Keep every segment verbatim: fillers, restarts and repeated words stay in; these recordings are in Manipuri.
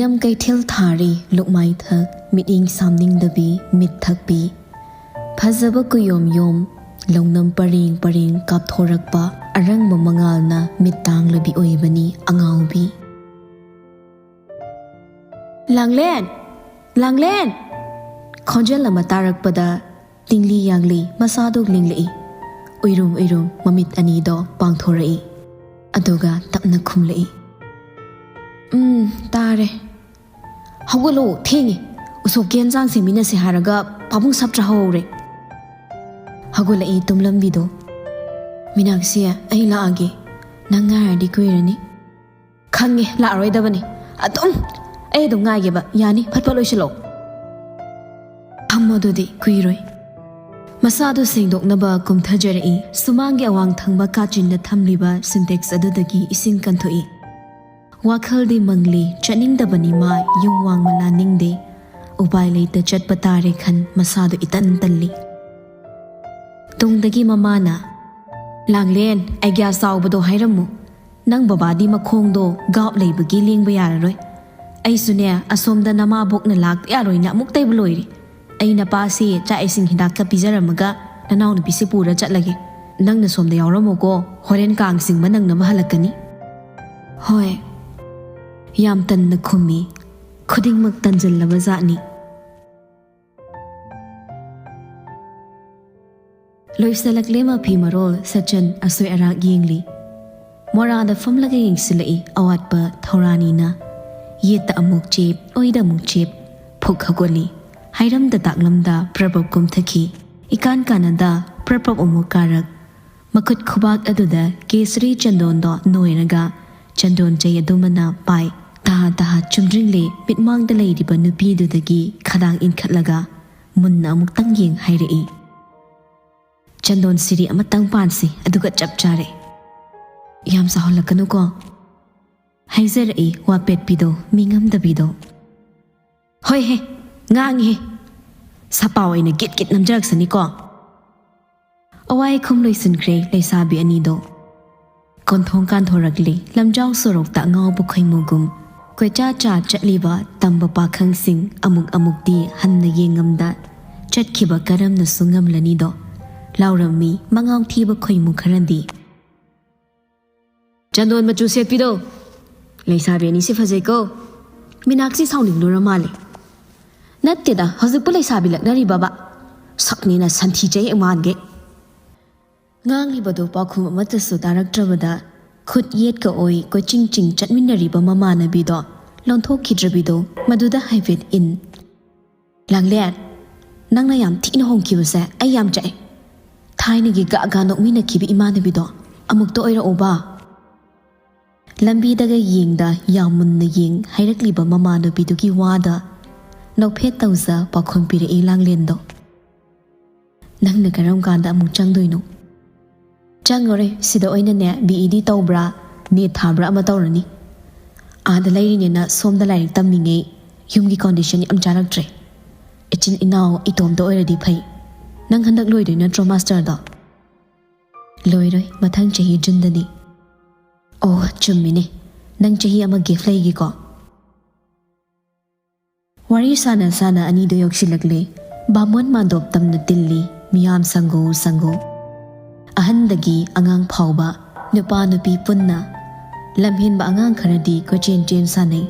ꯌꯥꯝ ꯀꯩꯊꯦꯜ ꯊꯥꯔꯤ ꯂꯨꯛꯃꯥꯏꯊꯛ, ꯃꯤꯠꯌꯦꯡ ꯁꯥꯝꯅꯤꯡꯗꯕꯤ ꯃꯤꯠ ꯊꯛꯄꯤ꯫ ꯐꯖꯕ ꯀꯨꯌꯣꯝ ꯌꯣꯝ, ꯂꯧꯅꯝ ꯄꯔꯦꯡ ꯄꯔꯦꯡ ꯀꯥꯞꯊꯣꯔꯛꯄ ꯑꯔꯪꯕ ꯃꯉꯥꯜꯅ ꯃꯤꯠ ꯇꯥꯡꯂꯕꯤ ꯑꯣꯏꯕꯅꯤ ꯑꯉꯥꯎꯕꯤ꯫ "ꯂꯥꯡꯂꯦꯟ! ꯂꯥꯡꯂꯦꯟ!" ꯈꯣꯟꯖꯦꯜ ꯑꯃ ꯇꯥꯔꯛꯄꯗ ꯇꯤꯡꯂꯤ ꯌꯥꯡꯂꯤ ꯃꯁꯥꯗꯨ ꯂꯦꯡꯂꯛꯏ꯫ ꯎꯏꯔꯨꯝ ꯎꯏꯔꯨꯝ ꯃꯃꯤꯠ ꯑꯅꯤꯗꯣ ꯄꯥꯡꯊꯣꯔꯛꯏ꯫ ꯑꯗꯨꯒ ꯇꯞꯅ ꯈꯨꯝꯂꯛꯏ, "ꯎꯝ, ꯇꯥꯔꯦ꯫ ꯍꯧꯒꯠꯂꯣ, ꯊꯦꯡꯉꯦ꯫ ꯎꯁꯣꯞꯀꯤ ꯍꯦꯟꯖꯥꯡ ꯁꯦꯝꯃꯤꯟꯅꯁꯦ ꯍꯥꯏꯔꯒ ꯄꯥꯕꯨꯡ ꯁꯥꯞꯇ꯭ꯔ ꯍꯧꯔꯦ꯫" ꯍꯧꯒꯠꯂꯛꯏ ꯇꯨꯝꯂꯝꯕꯤꯗꯣ꯫ "ꯃꯤꯅꯥꯛꯁꯤ, ꯑꯩ ꯂꯥꯛꯑꯒꯦ꯫ ꯅꯪ ꯉꯥꯏꯔꯗꯤ ꯀꯨꯏꯔꯅꯤ꯫" "ꯈꯪꯉꯦ, ꯂꯥꯛꯑꯔꯣꯏꯗꯕꯅꯤ꯫ ꯑꯗꯨꯝ ꯑꯩ ꯑꯗꯨꯝ ꯉꯥꯏꯒꯦꯕ꯫ ꯌꯥꯅꯤ, ꯐꯠ ꯐꯠ ꯂꯣꯏꯁꯤꯜꯂꯣ꯫" "ꯐꯝꯃꯣ ꯑꯗꯨꯗꯤ, ꯀꯨꯏꯔꯣꯏ꯫" ꯃꯁꯥꯗꯨ ꯁꯦꯡꯗꯣꯛꯅꯕ ꯀꯨꯝꯊꯖꯔꯛꯏ꯫ ꯁꯨꯃꯥꯡꯒꯤ ꯑꯋꯥꯡ ꯊꯪꯕ ꯀꯥꯆꯤꯟꯗ ꯊꯝꯂꯤꯕ ꯁꯤꯟꯇꯦꯛꯁ ꯑꯗꯨꯗꯒꯤ ꯏꯁꯤꯡ ꯀꯟꯊꯣꯛꯏ꯫ ꯋꯥꯈꯜꯗꯤ ꯃꯪꯂꯤ, ꯆꯠꯅꯤꯡꯗꯕꯅꯤ ꯃꯥ ꯌꯨꯝ ꯋꯥꯡꯃ ꯂꯥꯟꯅꯤꯡꯗꯦ꯫ ꯎꯄꯥꯏ ꯂꯩꯇ ꯆꯠꯄ ꯇꯥꯔꯦ ꯈꯟ ꯃꯁꯥꯗꯨ ꯏꯇꯟ ꯇꯜꯂꯤ꯫ ꯇꯨꯡꯗꯒꯤ ꯃꯃꯥꯅ, "ꯂꯥꯡꯂꯦꯟ, ꯑꯥꯏꯗꯤꯌꯥ ꯆꯥꯎꯕꯗꯣ ꯍꯥꯏꯔꯝꯃꯨ꯫ ꯅꯪ ꯕꯕꯥꯗꯤ ꯃꯈꯣꯡꯗꯣ ꯒꯥꯎꯠ ꯂꯩꯕꯒꯤ ꯂꯦꯡꯕ ꯌꯥꯔꯔꯣꯏ꯫ ꯑꯩꯁꯨꯅꯦ, ꯑꯁꯣꯝꯗ ꯅꯃꯥꯕꯣꯛꯅ ꯂꯥꯛꯇ ꯌꯥꯔꯣꯏꯅ ꯑꯃꯨꯛꯇꯩꯕ ꯂꯣꯏꯔꯦ꯫ ꯑꯩ ꯅꯄꯥꯁꯤ ꯆꯥꯛ ꯏꯁꯤꯡ ꯍꯤꯗꯥꯛꯀ ꯄꯤꯖꯔꯝꯃꯒ ꯅꯅꯥꯎꯅꯨꯄꯤꯁꯤ ꯄꯨꯔ ꯆꯠꯂꯒꯦ꯫ ꯅꯪꯅ ꯁꯣꯝꯗ ꯌꯥꯎꯔꯝꯃꯣꯀꯣ, ꯍꯣꯔꯦꯟ ꯀꯥꯡ ꯆꯤꯡꯕ ꯅꯪꯅꯕ ꯍꯜꯂꯛꯀꯅꯤ꯫" "ꯍꯣꯏ꯫" ꯌꯥꯝ ꯇꯟꯅ ꯈꯨꯝꯃꯤ꯫ ꯈꯨꯗꯤꯡꯃꯛ ꯇꯟꯖꯜꯂꯕ ꯖꯥꯠꯅꯤ꯫ ꯂꯣꯏꯁꯤꯜꯂꯛꯂꯦ ꯃꯐꯤ ꯃꯔꯣꯜ꯫ ꯁꯆꯟ ꯑꯁꯣꯏ ꯑꯔꯥꯛ ꯌꯦꯡꯂꯤ꯫ ꯃꯣꯔꯥꯗ ꯐꯝꯂꯒ ꯌꯦꯡꯁꯤꯜꯂꯛꯏ ꯑꯋꯥꯠꯄ ꯊꯧꯔꯥꯅꯤꯅ꯫ ꯌꯦꯠꯇ ꯑꯃꯨꯛ ꯆꯦꯞ, ꯑꯣꯏꯗ ꯑꯃꯨꯛ ꯆꯦꯞ꯫ ꯐꯨꯛ ꯍꯧꯒꯠꯂꯤ꯫ ꯍꯥꯏꯔꯝꯗ ꯇꯥꯛꯂꯝꯗ ꯄ꯭ꯔꯕꯞ ꯀꯨꯝꯊꯈꯤ꯫ ꯏꯀꯥꯟ ꯀꯥꯟꯅꯗ ꯄ꯭ꯔꯕꯞ ꯑꯃꯨꯛ ꯀꯥꯔꯛ꯫ ꯃꯈꯨꯠ ꯈꯨꯕꯥꯛ ꯑꯗꯨꯗ ꯀꯦꯁꯔꯤ ꯆꯟꯗꯣꯟꯗꯣ ꯅꯣꯏꯔꯒ ꯆꯟꯗꯣꯟ ꯆꯩ ꯑꯗꯨꯃꯅ ꯄꯥꯏ꯫ ꯇꯍꯥ ꯇꯍꯥ ꯆꯨꯝꯗ꯭ꯔꯤꯡꯂꯤ꯫ ꯃꯤꯠꯃꯥꯡꯗ ꯂꯩꯔꯤꯕ ꯅꯨꯄꯤꯗꯨꯗꯒꯤ ꯈꯗꯥꯡ ꯏꯟꯈꯠꯂꯒ ꯃꯨꯟꯅ ꯑꯃꯨꯛꯇꯪ ꯌꯦꯡ ꯍꯥꯏꯔꯛꯏ, "ꯆꯟꯗꯣꯟ ꯁꯤꯔꯤ ꯑꯃꯇꯪ ꯄꯥꯟꯁꯤ, ꯑꯗꯨꯒ ꯆꯞ ꯆꯥꯔꯦ꯫" "ꯌꯥꯝ ꯆꯥꯎꯍꯜꯂꯛꯀꯅꯨꯀꯣ꯫" ꯍꯥꯏꯖꯔꯛꯏ ꯋꯥꯄꯦꯠꯄꯤꯗꯣ, ꯃꯤ ꯉꯝꯗꯕꯤꯗꯣ꯫ "ꯍꯣꯏꯍꯦ, ꯉꯥꯡꯉꯤꯍꯦ꯫ ꯁꯄꯥ ꯑꯣꯏꯅ ꯒꯤꯠ ꯒꯤꯠ ꯅꯝꯖꯔꯛꯁꯅꯤꯀꯣ꯫" ꯑꯋꯥꯏ ꯈꯨꯝ ꯂꯣꯏꯁꯤꯟꯈ꯭ꯔꯦ ꯂꯩꯁꯥꯕꯤ ꯑꯅꯤꯗꯣ꯫ ꯀꯣꯟꯊꯣꯡ ꯀꯥꯟꯊꯣꯔꯛꯂꯤ ꯂꯝꯖꯥꯎ ꯁꯣꯔꯣꯛꯇ ꯑꯉꯥꯎꯕ ꯈꯣꯏꯃꯨꯒꯨꯝ꯫ ꯀꯣꯏꯆꯥ ꯆꯥ ꯆꯠꯂꯤꯕ ꯇꯝꯕ ꯄꯥꯈꯪꯁꯤꯡ ꯑꯃꯨꯛ ꯑꯃꯨꯛꯇꯤ ꯍꯟꯅ ꯌꯦꯡꯉꯝꯗ ꯆꯠꯈꯤꯕ ꯀꯔꯝꯅꯁꯨ ꯉꯝꯂꯅꯤꯗꯣ ꯂꯥꯎꯔꯝꯃꯤ ꯃꯉꯥꯎ ꯊꯤꯕ ꯈꯣꯏꯃꯨ ꯈꯔꯗꯤ꯫ ꯆꯟꯗꯣꯟ ꯃꯆꯨ ꯁꯦꯠꯄꯤꯗꯣ꯫ ꯂꯩꯁꯥꯕꯤ ꯑꯅꯤꯁꯤ ꯐꯖꯩꯀꯣ꯫ ꯃꯤꯅꯥꯛꯁꯤ ꯁꯥꯎꯅꯤꯡꯂꯨꯔ ꯃꯥꯜꯂꯦ꯫ ꯅꯠꯇꯦꯗ, ꯍꯧꯖꯤꯛꯄꯨ ꯂꯩꯁꯥꯕꯤ ꯂꯛꯅꯔꯤꯕꯕ? ꯁꯛꯅꯤꯅ ꯁꯟꯊꯤ ꯆꯍꯤ ꯃꯥꯟꯒꯦ꯫ ꯉꯥꯡꯂꯤꯕꯗꯨ ꯄꯥꯎꯈꯨꯝ ꯑꯃꯠꯇꯁꯨ ꯇꯥꯔꯛꯇ꯭ꯔꯕꯗ ꯈꯨꯠ ꯌꯦꯠꯀ ꯑꯣꯏ ꯀꯣꯏꯆꯤꯡ ꯆꯤꯡ ꯆꯠꯃꯤꯟꯅꯔꯤꯕ ꯃꯃꯥꯟꯅꯕꯤꯗꯣ ꯂꯣꯟꯊꯣꯛꯈꯤꯗ꯭ꯔꯕꯤꯗꯣ ꯃꯗꯨꯗ ꯍꯥꯏꯐꯦꯠ ꯏꯟ꯫ ꯂꯥꯡꯂꯦꯟ, ꯅꯪꯅ ꯌꯥꯝ ꯊꯤꯅ ꯍꯣꯡꯈꯤꯕꯁꯦ ꯑꯩ ꯌꯥꯝ ꯆꯥꯛꯑꯦ꯫ ꯊꯥꯏꯅꯒꯤ ꯒꯥ ꯒꯥ ꯅꯣꯛꯃꯤꯟꯅꯈꯤꯕ ꯏꯃꯥꯟꯅꯕꯤꯗꯣ ꯑꯃꯨꯛꯇ ꯑꯣꯏꯔꯛꯎꯕ꯫ ꯂꯝꯕꯤꯗꯒ ꯌꯦꯡꯗ ꯌꯥꯝ ꯃꯨꯟꯅ ꯌꯦꯡ ꯍꯥꯏꯔꯛꯂꯤꯕ ꯃꯃꯥꯟꯅꯕꯤꯗꯨꯒꯤ ꯋꯥꯗ ꯅꯣꯛꯐꯦꯠ ꯇꯧꯖ ꯄꯥꯎꯈꯨꯝ ꯄꯤꯔꯛꯏ ꯂꯥꯡꯂꯦꯟꯗꯣ꯫ ꯅꯪꯅ ꯀꯔꯝ ꯀꯥꯟꯗ ꯑꯃꯨꯛ ꯆꯪꯗꯣꯏꯅꯣ? ꯆꯪꯉꯔꯣꯏ, ꯁꯤꯗ ꯑꯣꯏꯅꯅꯦ ꯕꯤ ꯏ ꯗꯤ ꯇꯧꯕ꯭ꯔꯥ ꯅꯦꯠ ꯊꯥꯕ꯭ꯔꯥ ꯑꯃ ꯇꯧꯔꯅꯤ꯫ ꯑꯥꯗ ꯂꯩꯔꯤꯅꯦꯅ ꯁꯣꯝꯗ ꯂꯥꯏꯔꯤꯛ ꯇꯝꯃꯤꯉꯩ ꯌꯨꯝꯒꯤ ꯀꯣꯟꯗꯤꯁꯟ ꯌꯥꯝ ꯆꯥꯔꯛꯇ꯭ꯔꯦ꯫ ꯏꯆꯤꯟ ꯏꯅꯥꯎ ꯏꯇꯣꯝꯇ ꯑꯣꯏꯔꯗꯤ ꯐꯩ꯫ ꯅꯪ ꯍꯟꯗꯛ ꯂꯣꯏꯗꯣꯏ ꯅꯠꯇ꯭ꯔꯣ ꯃꯥꯁꯇꯔꯗꯣ? ꯂꯣꯏꯔꯣꯏ, ꯃꯊꯪ ꯆꯍꯤ ꯖꯨꯟꯗꯅꯤ꯫ ꯑꯣ ꯆꯨꯝꯃꯤꯅꯦ, ꯅꯪ ꯆꯍꯤ ꯑꯃ ꯒꯦꯞ ꯂꯩꯒꯦꯀꯣ꯫ ꯋꯥꯔꯤ ꯁꯥꯅ ꯁꯥꯅ ꯑꯅꯤꯗꯣ ꯌꯧꯁꯤꯜꯂꯛꯂꯦ꯫ ꯕꯥꯃꯣꯟ ꯃꯥꯟꯗꯣꯞ ꯇꯝꯅ ꯇꯤꯜꯂꯤ ꯃꯤꯌꯥꯝ ꯁꯪꯒꯨ ꯁꯪꯒꯨ꯫ ꯑꯍꯟꯗꯒꯤ ꯑꯉꯥꯡ ꯐꯥꯎꯕ ꯅꯨꯄꯥ ꯅꯨꯄꯤ ꯄꯨꯟꯅ꯫ ꯂꯝꯍꯦꯟꯕ ꯑꯉꯥꯡ ꯈꯔꯗꯤ ꯀꯣꯏꯆꯦꯟ ꯆꯦꯟ ꯁꯥꯟꯅꯩ꯫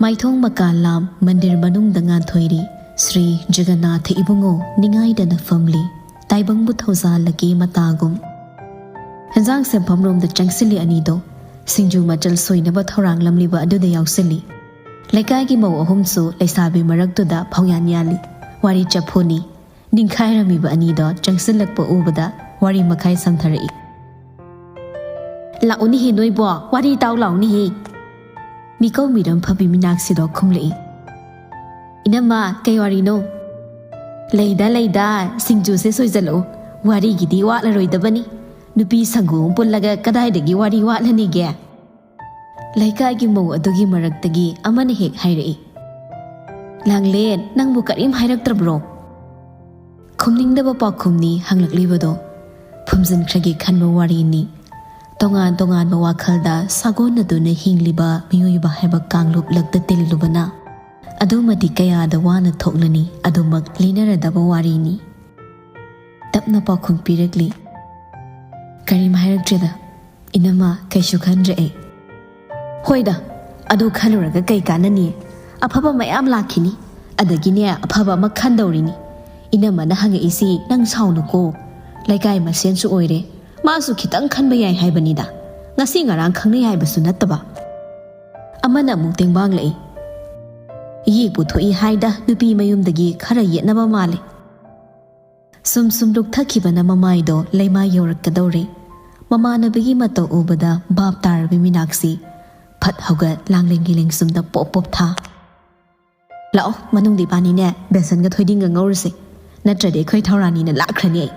ꯃꯥꯏꯊꯣꯡ ꯃꯀꯥ ꯂꯥꯝ ꯃꯟꯗꯤꯔ ꯃꯅꯨꯡꯗ ꯉꯥꯟꯊꯣꯏꯔꯤ꯫ ꯁ꯭ꯔꯤ ꯖꯒꯟꯅꯥꯊ ꯏꯕꯨꯡꯉꯣ ꯅꯤꯡꯉꯥꯏꯗꯅ ꯐꯝꯂꯤ꯫ ꯇꯥꯏꯕꯪꯕꯨ ꯊꯧꯖꯥꯜꯂꯒꯦ ꯃꯇꯥꯒꯨꯝ꯫ ꯍꯦꯟꯖꯥꯡ ꯁꯦꯝꯐꯝ ꯔꯣꯝꯗ ꯆꯪꯁꯤꯜꯂꯤ ꯑꯅꯤꯗꯣ꯫ ꯁꯤꯡꯖꯨ ꯃꯆꯜ ꯁꯣꯏꯅꯕ ꯊꯧꯔꯥꯡꯂꯝꯂꯤꯕ ꯑꯗꯨꯗ ꯌꯥꯎꯁꯤꯜꯂꯤ꯫ ꯂꯩꯀꯥꯏꯒꯤ ꯃꯧ ꯑꯍꯨꯝꯁꯨ ꯂꯩꯁꯥꯕꯤ ꯃꯔꯛꯇꯨꯗ ꯐꯥꯎꯌꯥꯟ ꯌꯥꯜꯂꯤ꯫ ꯋꯥꯔꯤ ꯆꯐꯨꯅꯤ꯫ ꯅꯤꯡꯈꯥꯏꯔꯝꯃꯤꯕ ꯑꯅꯤꯗꯣ ꯆꯪꯁꯤꯜꯂꯛꯄ ꯎꯕꯗ ꯋꯥꯔꯤ ꯃꯈꯥꯏ ꯁꯝꯊꯔꯛꯏ꯫ ꯂꯥꯛꯎꯅꯤꯍꯦ ꯅꯣꯏꯕꯣ, ꯋꯥꯔꯤ ꯇꯥꯎ ꯂꯥꯎꯅꯤꯍꯦ꯫ ꯃꯤꯀꯧ ꯃꯤꯔꯝ ꯐꯕꯤ ꯃꯤꯅꯥꯛꯁꯤꯗꯣ ꯈꯨꯝꯂꯛꯏ꯫ ꯏꯅꯝꯃ, ꯀꯩ ꯋꯥꯔꯤꯅꯣ? ꯂꯩꯗ ꯂꯩꯗ, ꯁꯤꯡꯖꯨꯁꯦ ꯁꯣꯏꯖꯜꯂꯛꯎ꯫ ꯋꯥꯔꯤꯒꯤꯗꯤ ꯋꯥꯠꯂꯔꯣꯏꯗꯕꯅꯤ꯫ ꯅꯨꯄꯤ ꯁꯪꯒꯨ ꯑꯃ ꯄꯨꯜꯂꯒ ꯀꯗꯥꯏꯗꯒꯤ ꯋꯥꯔꯤ ꯋꯥꯠꯂꯅꯤꯒꯦ? ꯂꯩꯀꯥꯏꯒꯤ ꯃꯧ ꯑꯗꯨꯒꯤ ꯃꯔꯛꯇꯒꯤ ꯑꯃꯅ ꯍꯦꯛ ꯍꯥꯏꯔꯛꯏ꯫ ꯂꯥꯡꯂꯦꯟ, ꯅꯪꯕꯨ ꯀꯔꯤꯝ ꯍꯥꯏꯔꯛꯇ꯭ꯔꯕ꯭ꯔꯣ? ꯈꯨꯝꯅꯤꯡꯗꯕ ꯄꯥꯎꯈꯨꯝꯅꯤ ꯍꯪꯂꯛꯂꯤꯕꯗꯣ꯫ ꯐꯨꯝꯖꯤꯟꯈ꯭ꯔꯒꯦ ꯈꯟꯕ ꯋꯥꯔꯤꯅꯤ꯫ ꯇꯣꯉꯥꯟ ꯇꯣꯉꯥꯟꯕ ꯋꯥꯈꯜꯗ ꯁꯥꯒꯣꯟꯅꯗꯨꯅ ꯍꯤꯡꯂꯤꯕ ꯃꯤꯑꯣꯏꯕ ꯍꯥꯏꯕ ꯀꯥꯡꯂꯨꯞ ꯂꯛꯇ ꯇꯤꯜꯂꯨꯕꯅ ꯑꯗꯨꯃꯗꯤ ꯀꯌꯥꯗ ꯋꯥꯅ ꯊꯣꯛꯂꯅꯤ, ꯑꯗꯨꯃꯛ ꯂꯤꯅꯔꯗꯕ ꯋꯥꯔꯤꯅꯤ꯫ ꯇꯞꯅ ꯄꯥꯎꯈꯨꯝ ꯄꯤꯔꯛꯂꯤ꯫ ꯀꯔꯤꯝ ꯍꯥꯏꯔꯛꯇ꯭ꯔꯦꯗ, ꯏꯅꯝꯃ, ꯀꯩꯁꯨ ꯈꯟꯗ꯭ꯔꯦ ꯑꯩ꯫ ꯍꯣꯏꯗ, ꯑꯗꯨ ꯈꯜꯂꯨꯔꯒ ꯀꯩ ꯀꯥꯟꯅꯅꯤ? ꯑꯐꯕ ꯃꯌꯥꯝ ꯂꯥꯛꯈꯤꯅꯤ, ꯑꯗꯒꯤꯅꯦ, ꯑꯐꯕ ꯑꯃ ꯈꯟꯗꯧꯔꯤꯅꯤ꯫ ꯏꯅꯝꯃꯅ ꯍꯪꯉꯛꯏꯁꯤ ꯅꯪ ꯁꯥꯎꯅꯨꯀꯣ, ꯂꯩꯀꯥꯏ ꯃꯁꯦꯟꯁꯨ ꯑꯣꯏꯔꯦ, ꯃꯥꯁꯨ ꯈꯤꯇꯪ ꯈꯟꯕ ꯌꯥꯏ ꯍꯥꯏꯕꯅꯤꯗ, ꯉꯁꯤ ꯉꯔꯥꯡ ꯈꯪꯅꯩ ꯍꯥꯏꯕꯁꯨ ꯅꯠꯇꯕ꯫ ꯑꯃꯅ ꯑꯃꯨꯛ ꯇꯦꯡꯕꯥꯡꯂꯛꯏ꯫ ꯌꯦꯛꯄꯨ ꯊꯣꯛꯏ ꯍꯥꯏꯗ, ꯅꯨꯄꯤ ꯃꯌꯨꯝꯗꯒꯤ ꯈꯔ ꯌꯦꯠꯅꯕ ꯃꯥꯜꯂꯦ꯫ ꯁꯨꯝ ꯁꯨꯝ ꯂꯨꯞꯊꯈꯤꯕꯅ ꯃꯃꯥꯏꯗꯣ ꯂꯩꯃꯥꯏ ꯌꯧꯔꯛꯀꯗꯧꯔꯦ꯫ ꯃꯃꯥꯟꯅꯕꯤꯒꯤ ꯃꯇꯧ ꯎꯕꯗ ꯚꯥꯞ ꯇꯥꯔꯕꯤ ꯃꯤꯅꯥꯛꯁꯤ ꯐꯠ ꯍꯧꯒꯠ ꯂꯥꯡꯂꯦꯟꯒꯤ ꯂꯦꯡꯁꯨꯝꯗ ꯄꯣꯞ ꯄꯣꯞ ꯊꯥ꯫ "ꯂꯥꯛꯑꯣ, ꯃꯅꯨꯡꯗ ꯏꯕꯥꯅꯤꯅꯦ ꯕꯦꯁꯟꯒ ꯊꯣꯏꯗꯤꯡꯒ ꯉꯧꯔꯁꯦ, ꯅꯠꯇ꯭ꯔꯗꯤ ꯑꯩꯈꯣꯏ ꯊꯧꯔꯥꯅꯤꯅ ꯂꯥꯛꯈ꯭ꯔꯅꯤ ꯑꯩ"꯫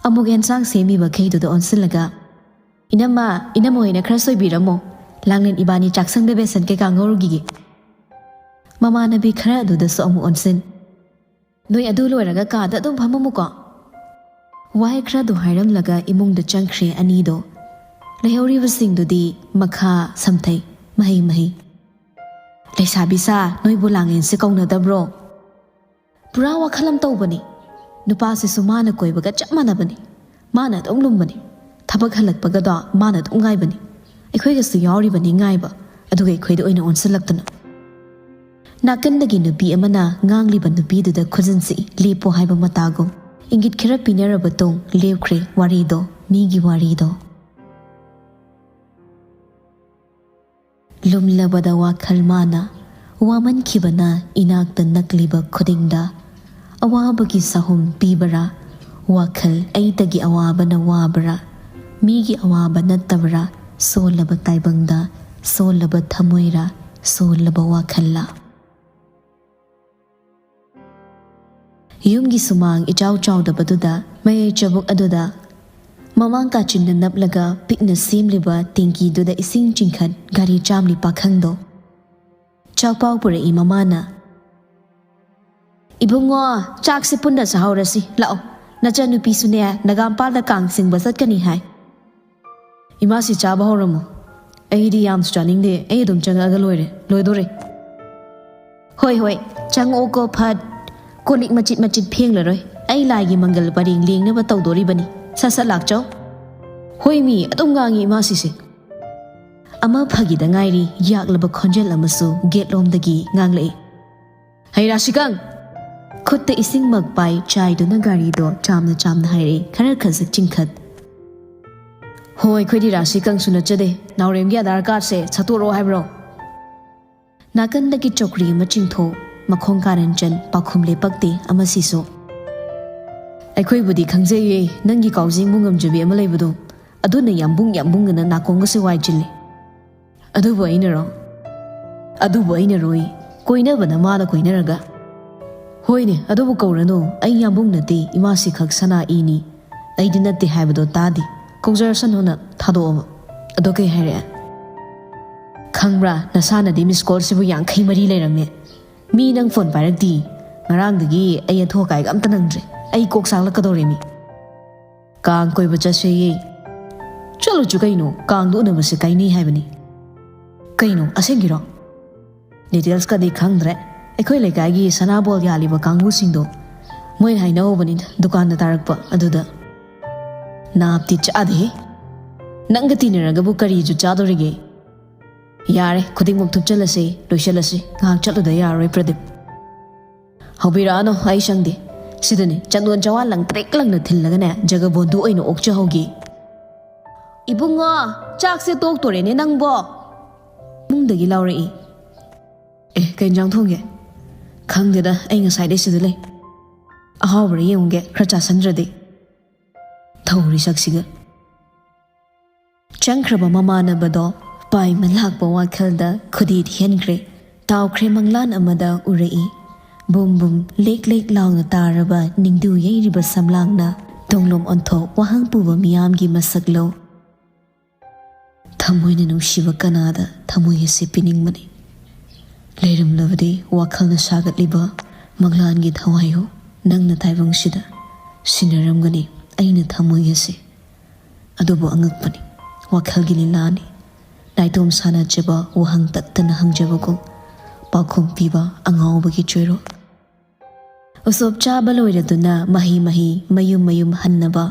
ꯑꯃꯨꯛ ꯑꯦꯟꯁꯥꯡ ꯁꯦꯝꯃꯤꯕ ꯈꯩꯗꯨꯗ ꯑꯣꯟꯁꯤꯜꯂꯒ, "ꯏꯅꯝꯃ, ꯏꯅꯝꯃ ꯍꯣꯏꯅ ꯈꯔ ꯁꯣꯏꯕꯤꯔꯝꯃꯣ, ꯂꯥꯡꯂꯦꯟ ꯏꯕꯥꯅꯤ ꯆꯥꯛꯁꯪꯗ ꯕꯦꯁꯟ ꯀꯩꯀꯥ ꯉꯧꯔꯨꯈꯤꯒꯦ"꯫ ꯃꯃꯥꯟꯅꯕꯤ ꯈꯔ ꯑꯗꯨꯗꯁꯨ ꯑꯃꯨꯛ ꯑꯣꯟꯁꯤꯟ꯫ "ꯅꯣꯏ ꯑꯗꯨ ꯂꯣꯏꯔꯒ ꯀꯥꯗ ꯑꯗꯨꯝ ꯐꯝꯃꯝꯃꯨꯀꯣ"꯫ ꯋꯥꯍꯩ ꯈꯔꯗꯨ ꯍꯥꯏꯔꯝꯂꯒ ꯏꯃꯨꯡꯗ ꯆꯪꯈ꯭ꯔꯦ ꯑꯅꯤꯗꯣ꯫ ꯂꯩꯍꯧꯔꯤꯕꯁꯤꯡꯗꯨꯗꯤ ꯃꯈꯥ ꯁꯝꯊꯩ, ꯃꯍꯩ ꯃꯍꯩ꯫ "ꯂꯩꯁꯥꯕꯤ ꯁꯥ, ꯅꯣꯏꯕꯨ ꯂꯥꯡꯂꯦꯟꯁꯦ ꯀꯧꯅꯗꯕ꯭ꯔꯣ?" ꯄꯨꯔꯥ ꯋꯥꯈꯜ ꯑꯃ ꯇꯧꯕꯅꯤ꯫ ꯅꯨꯄꯥꯁꯤꯁꯨ ꯃꯥꯅ ꯀꯣꯏꯕꯒ ꯆꯞ ꯃꯥꯟꯅꯕꯅꯤ꯫ ꯃꯥꯅ ꯑꯗꯨꯝ ꯂꯨꯝꯕꯅꯤ꯫ ꯊꯕꯛ ꯍꯜꯂꯛꯄꯒꯗꯣ ꯃꯥꯅ ꯑꯗꯨꯝ ꯉꯥꯏꯕꯅꯤ꯫ ꯑꯩꯈꯣꯏꯒꯁꯨ ꯌꯥꯎꯔꯤꯕꯅꯤ ꯉꯥꯏꯕ, ꯑꯗꯨꯒ ꯑꯩꯈꯣꯏꯗ ꯑꯣꯏꯅ ꯑꯣꯟꯁꯤꯜꯂꯛꯇꯅ꯫ ꯅꯥꯀꯟꯗꯒꯤ ꯅꯨꯄꯤ ꯑꯃꯅ ꯉꯥꯡꯂꯤꯕ ꯅꯨꯄꯤꯗꯨꯗ ꯈꯨꯖꯤꯟꯁꯤ ꯂꯦꯞꯄꯣ ꯍꯥꯏꯕ ꯃꯇꯥꯒꯨꯝ ꯏꯪꯒꯤꯠ ꯈꯔ ꯄꯤꯅꯔꯕ ꯇꯨꯡ ꯂꯦꯞꯈ꯭ꯔꯦ ꯋꯥꯔꯤꯗꯣ, ꯃꯤꯒꯤ ꯋꯥꯔꯤꯗꯣ꯫ ꯂꯨꯝꯂꯕꯗ ꯋꯥꯈꯜ ꯃꯥꯅ, ꯋꯥꯃꯟꯈꯤꯕꯅ ꯏꯅꯥꯛꯇ ꯅꯛꯂꯤꯕ ꯈꯨꯗꯤꯡꯗ ꯑꯋꯥꯕꯒꯤ ꯁꯥꯍꯨꯝ ꯄꯤꯕꯔꯥ? ꯋꯥꯈꯜ ꯑꯩꯇꯒꯤ ꯑꯋꯥꯕꯅ ꯋꯥꯕꯔꯥ? ꯃꯤꯒꯤ ꯑꯋꯥꯕ ꯅꯠꯇꯕꯔꯥ? ꯁꯣꯜꯂꯕ ꯇꯥꯏꯕꯪꯗ ꯁꯣꯜꯂꯕ ꯊꯃꯣꯏꯔꯥ? ꯁꯣꯜꯂꯕ ꯋꯥꯈꯜꯂꯥ? ꯌꯨꯝꯒꯤ ꯁꯨꯃꯥꯡ ꯏꯆꯥꯎ ꯆꯥꯎꯗꯕꯗꯨꯗ, ꯃꯌꯥꯏ ꯆꯕꯨꯛ ꯑꯗꯨꯗ ꯃꯃꯥꯡ ꯀꯥꯆꯤꯟꯗ ꯅꯞꯂꯒ ꯄꯤꯛꯅ ꯁꯦꯝꯂꯤꯕ ꯇꯦꯡꯀꯤꯗꯨꯗ ꯏꯁꯤꯡ ꯆꯤꯡꯈꯠ ꯒꯥꯔꯤ ꯆꯥꯝꯂꯤ ꯄꯥꯈꯪꯗꯣ꯫ ꯆꯥꯛꯄꯥꯎ ꯄꯨꯔꯛꯏ ꯃꯃꯥꯅ꯫ "ꯏꯕꯨꯡꯉꯣ, ꯆꯥꯛꯁꯦ ꯄꯨꯟꯅ ꯆꯥꯍꯧꯔꯁꯤ꯫ ꯂꯥꯛꯑꯣ, ꯅꯆꯟꯅꯨꯄꯤꯁꯨꯅꯦ ꯅꯒꯥꯝꯄꯥꯜꯗ ꯀꯥꯡ ꯆꯤꯡꯕ ꯆꯠꯀꯅꯤ ꯍꯥꯏ"꯫ ꯏꯃꯥꯁꯤ, ꯆꯥꯕ ꯍꯧꯔꯝꯃꯣ꯫ ꯑꯩꯗꯤ ꯌꯥꯝꯁꯨ ꯆꯥꯅꯤꯡꯗꯦ, ꯑꯩ ꯑꯗꯨꯝ ꯆꯪꯉꯛꯑꯒ ꯂꯣꯏꯔꯦ꯫ ꯂꯣꯏꯗꯣꯔꯦ꯫ ꯍꯣꯏ ꯍꯣꯏ, ꯆꯪꯉꯛꯑꯣꯀꯣ ꯐꯠ꯫ ꯀꯣꯜ ꯂꯤꯛ ꯃꯆꯤꯠ ꯃꯆꯤꯠ ꯐꯦꯡꯂꯔꯣꯏ꯫ ꯑꯩ ꯂꯥꯏꯒꯤ ꯃꯪꯒꯜ ꯄꯔꯦꯡ ꯂꯦꯡꯅꯕ ꯇꯧꯗꯣꯔꯤꯕꯅꯤ꯫ ꯁꯠ ꯁꯠ ꯂꯥꯛꯆꯧ꯫ ꯍꯣꯏ ꯃꯤ, ꯑꯗꯨꯝ ꯉꯥꯡꯉꯤ ꯏꯃꯥꯁꯤꯁꯦ꯫ ꯑꯃ ꯐꯒꯤꯗ ꯉꯥꯏꯔꯤ ꯌꯥꯛꯂꯕ ꯈꯣꯟꯖꯦꯜ ꯑꯃꯁꯨ ꯒꯦꯠꯂꯣꯝꯗꯒꯤ ꯉꯥꯡꯂꯛꯏ꯫ "ꯍꯩ ꯔꯥꯁꯤꯀꯪ!" ꯈꯨꯠꯇ ꯏꯁꯤꯡ ꯃꯛ ꯄꯥꯏ ꯆꯥꯏꯗꯨꯅ ꯒꯥꯔꯤꯗꯣ ꯆꯥꯝꯅ ꯆꯥꯝꯅ ꯍꯥꯏꯔꯛꯏ, ꯈꯔ ꯈꯖꯤꯛ ꯆꯤꯡꯈꯠ꯫ "ꯍꯣꯏ, ꯑꯩꯈꯣꯏꯗꯤ ꯔꯥꯁꯤꯀꯪꯁꯨ ꯅꯠꯆꯗꯦ꯫ ꯅꯥꯎꯔꯦꯝꯒꯤ ꯑꯙꯥꯔ ꯀꯥꯔꯗꯁꯦ ꯁꯠꯇꯣꯔꯛꯑꯣ ꯍꯥꯏꯕ꯭ꯔꯣ?" ꯅꯥꯀꯟꯗꯒꯤ ꯆꯧꯀ꯭ꯔꯤ ꯑꯃ ꯆꯤꯡꯊꯣꯛ, ꯃꯈꯣꯡ ꯀꯥꯔꯟ ꯆꯟ, ꯄꯥꯎꯈꯨꯝ ꯂꯦꯞꯄꯛꯇꯦ ꯑꯃꯁꯤꯁꯨ꯫ "ꯑꯩꯈꯣꯏꯕꯨꯗꯤ ꯈꯪꯖꯩꯌꯦ, ꯅꯪꯒꯤ ꯀꯥꯎꯖꯦꯡꯕꯨ ꯉꯝꯖꯕꯤ ꯑꯃ ꯂꯩꯕꯗꯣ꯫ ꯑꯗꯨꯅ ꯌꯥꯝꯕꯨꯡ ꯌꯥꯝꯕꯨꯡ ꯑꯅ ꯅꯥꯀꯣꯡꯒꯁꯦ ꯋꯥꯏ ꯆꯤꯜꯂꯦ꯫ ꯑꯗꯨꯕꯨ ꯑꯩꯅꯔꯣ? ꯑꯗꯨꯕꯨ ꯑꯩꯅꯔꯣꯏ꯫ ꯀꯣꯏꯅꯕꯅ ꯃꯥꯅ ꯀꯣꯏꯅꯔꯒ꯫ ꯍꯣꯏꯅꯦ, ꯑꯗꯨꯕꯨ ꯀꯧꯔꯅꯨ꯫ ꯑꯩ ꯌꯥꯝꯕꯨꯡ ꯅꯠꯇꯦ, ꯏꯃꯥꯁꯤ ꯈꯛ ꯁꯅꯥ ꯏꯅꯤ꯫ ꯑꯩꯗꯤ ꯅꯠꯇꯦ ꯍꯥꯏꯕꯗꯣ ꯇꯥꯗꯦ꯫ ꯀꯧꯖꯔꯁꯅꯨꯅ ꯊꯥꯗꯣꯛꯑꯕ꯫ ꯑꯗꯣ ꯀꯩ ꯍꯥꯏꯔꯛꯑꯦ? ꯈꯪꯕ꯭ꯔꯥ, ꯅꯁꯥꯅꯗꯤ ꯃꯤꯁ ꯀꯣꯜꯁꯤꯕꯨ ꯌꯥꯡꯈꯩ ꯃꯔꯤ ꯂꯩꯔꯝꯃꯦ꯫ ꯃꯤ ꯅꯪ ꯐꯣꯟ ꯄꯥꯏꯔꯛꯇꯤ꯫ ꯉꯔꯥꯡꯗꯒꯤ ꯑꯩ ꯑꯊꯨ ꯑꯀꯥꯏꯒ ꯑꯝꯇ ꯅꯪꯗ꯭ꯔꯦ꯫ ꯑꯩ ꯀꯣꯛ ꯆꯥꯛꯂꯛꯀꯗꯧꯔꯦ ꯃꯤ꯫ ꯀꯥꯡ ꯀꯣꯏꯕ ꯆꯠꯁꯦꯌꯦ꯫ ꯆꯠꯂꯨꯆꯨ ꯀꯩꯅꯣ, ꯀꯥꯡꯗ ꯎꯅꯕꯁꯦ ꯀꯥꯏꯅꯩ ꯍꯥꯏꯕꯅꯤ꯫ ꯀꯩꯅꯣ, ꯑꯁꯦꯡꯒꯤꯔꯣ? ꯗꯤꯇꯦꯜꯁꯀꯗꯤ ꯈꯪꯗ꯭ꯔꯦ꯫ ꯑꯩꯈꯣꯏ ꯂꯩꯀꯥꯏꯒꯤ ꯁꯅꯥꯕꯣꯜ ꯌꯥꯜꯂꯤꯕ ꯀꯥꯡꯕꯨꯁꯤꯡꯗꯣ ꯃꯣꯏꯅ ꯍꯥꯏꯅꯍꯧꯕꯅꯤꯗ, ꯗꯨꯀꯥꯟꯗ ꯇꯥꯔꯛꯄ ꯑꯗꯨꯗ꯫ ꯅꯥꯞꯇꯤ ꯆꯥꯗꯦꯍꯦ꯫ ꯅꯪꯒ ꯇꯤꯟꯅꯔꯒꯕꯨ ꯀꯔꯤꯁꯨ ꯆꯥꯗꯣꯔꯤꯒꯦ? ꯌꯥꯔꯦ, ꯈꯨꯗꯤꯡꯃꯛ ꯊꯨꯞꯆꯜꯂꯁꯦ, ꯂꯣꯏꯁꯜꯂꯁꯤ꯫ ꯉꯥꯏꯍꯥꯛ ꯆꯠꯂꯨꯗ ꯌꯥꯔꯔꯣꯏ ꯄ꯭ꯔꯗꯤꯞ꯫ ꯍꯧꯕꯤꯔꯛꯑꯅꯨ, ꯑꯩ ꯁꯪꯗꯦ꯫ ꯁꯤꯗꯅꯦ ꯆꯟꯗꯣꯟ ꯆꯋꯥ ꯂꯪꯇ꯭ꯔꯤꯛ ꯂꯪꯅ ꯊꯤꯜꯂꯒꯅꯦ ꯖꯒꯕꯣꯟꯗꯨ ꯑꯣꯏꯅ ꯑꯣꯛꯆꯍꯧꯒꯦ꯫ ꯏꯕꯨꯡꯉꯣ, ꯆꯥꯛꯁꯦ ꯇꯣꯛꯇꯣꯔꯦꯅꯦ ꯅꯪꯕꯣ꯫ ꯏꯃꯨꯡꯗꯒꯤ ꯂꯥꯎꯔꯛꯏ꯫ ꯑꯦ, ꯀꯩ ꯏꯟꯖꯥꯡ ꯊꯣꯡꯒꯦ? ꯈꯪꯗꯦꯗ, ꯑꯩ ꯉꯁꯥꯏꯗꯩ ꯁꯤꯗ ꯂꯩ꯫ ꯑꯍꯥꯎꯕꯔ ꯌꯦꯡꯉꯨꯒꯦ, ꯈꯔ ꯆꯥꯁꯟꯗ꯭ꯔꯗꯤ꯫ ꯊꯧꯔꯤ ꯁꯛꯁꯤꯒ꯫ ꯆꯪꯈ꯭ꯔꯕ ꯃꯃꯥꯟꯅꯕꯗꯣ ꯄꯥꯏꯃ ꯂꯥꯛꯄ ꯋꯥꯈꯜꯗ ꯈꯨꯗꯤ ꯊꯤꯍꯟꯈ꯭ꯔꯦ꯫ ꯇꯥꯎꯈ꯭ꯔꯦ ꯃꯪꯂꯥꯟ ꯑꯃꯗ ꯎꯔꯛꯏ꯫ ꯕꯨꯝ ꯕꯨꯝ ꯂꯦꯛ ꯂꯦꯛ ꯂꯥꯎꯅ ꯇꯥꯔꯕ ꯅꯤꯡꯗꯨ ꯌꯩꯔꯤꯕ ꯁꯝꯂꯥꯡꯅ ꯇꯨꯡꯂꯣꯝ ꯑꯣꯟꯊꯣꯛ ꯋꯥꯍꯪ ꯄꯨꯕ ꯃꯤꯌꯥꯝꯒꯤ ꯃꯁꯛꯂꯧ꯫ ꯊꯃꯣꯏꯅ ꯅꯨꯡꯁꯤꯕ ꯀꯅꯥꯗ ꯊꯃꯣꯏ ꯑꯁꯤ ꯄꯤꯅꯤꯡꯕꯅꯤ꯫ ꯂꯩꯔꯝꯂꯕꯗꯤ ꯋꯥꯈꯜꯅ ꯁꯥꯒꯠꯂꯤꯕ ꯃꯪꯂꯥꯟꯒꯤ ꯊꯋꯥꯏꯌꯣ, ꯅꯪꯅ ꯇꯥꯏꯕꯪꯁꯤꯗ ꯁꯤꯟꯅꯔꯝꯒꯅꯤ ꯑꯩꯅ ꯊꯃꯣꯏ ꯑꯁꯤ꯫ ꯑꯗꯨꯕꯨ ꯑꯉꯛꯄꯅꯤ, ꯋꯥꯈꯜꯒꯤ ꯂꯤꯂꯥꯅꯤ꯫ ꯅꯥꯏꯇꯣꯝ ꯁꯥꯟꯅꯖꯕ, ꯋꯥꯍꯪ ꯇꯠꯇꯅ ꯍꯪꯖꯕꯒꯨꯝ, ꯄꯥꯎꯈꯨꯝ ꯄꯤꯕ ꯑꯉꯥꯎꯕꯒꯤ ꯆꯣꯏꯔꯣꯜ꯫ ꯎꯁꯣꯞ ꯆꯥꯕ ꯂꯣꯏꯔꯗꯨꯅ ꯃꯍꯩ ꯃꯍꯩ, ꯃꯌꯨꯝ ꯃꯌꯨꯝ ꯍꯟꯅꯕ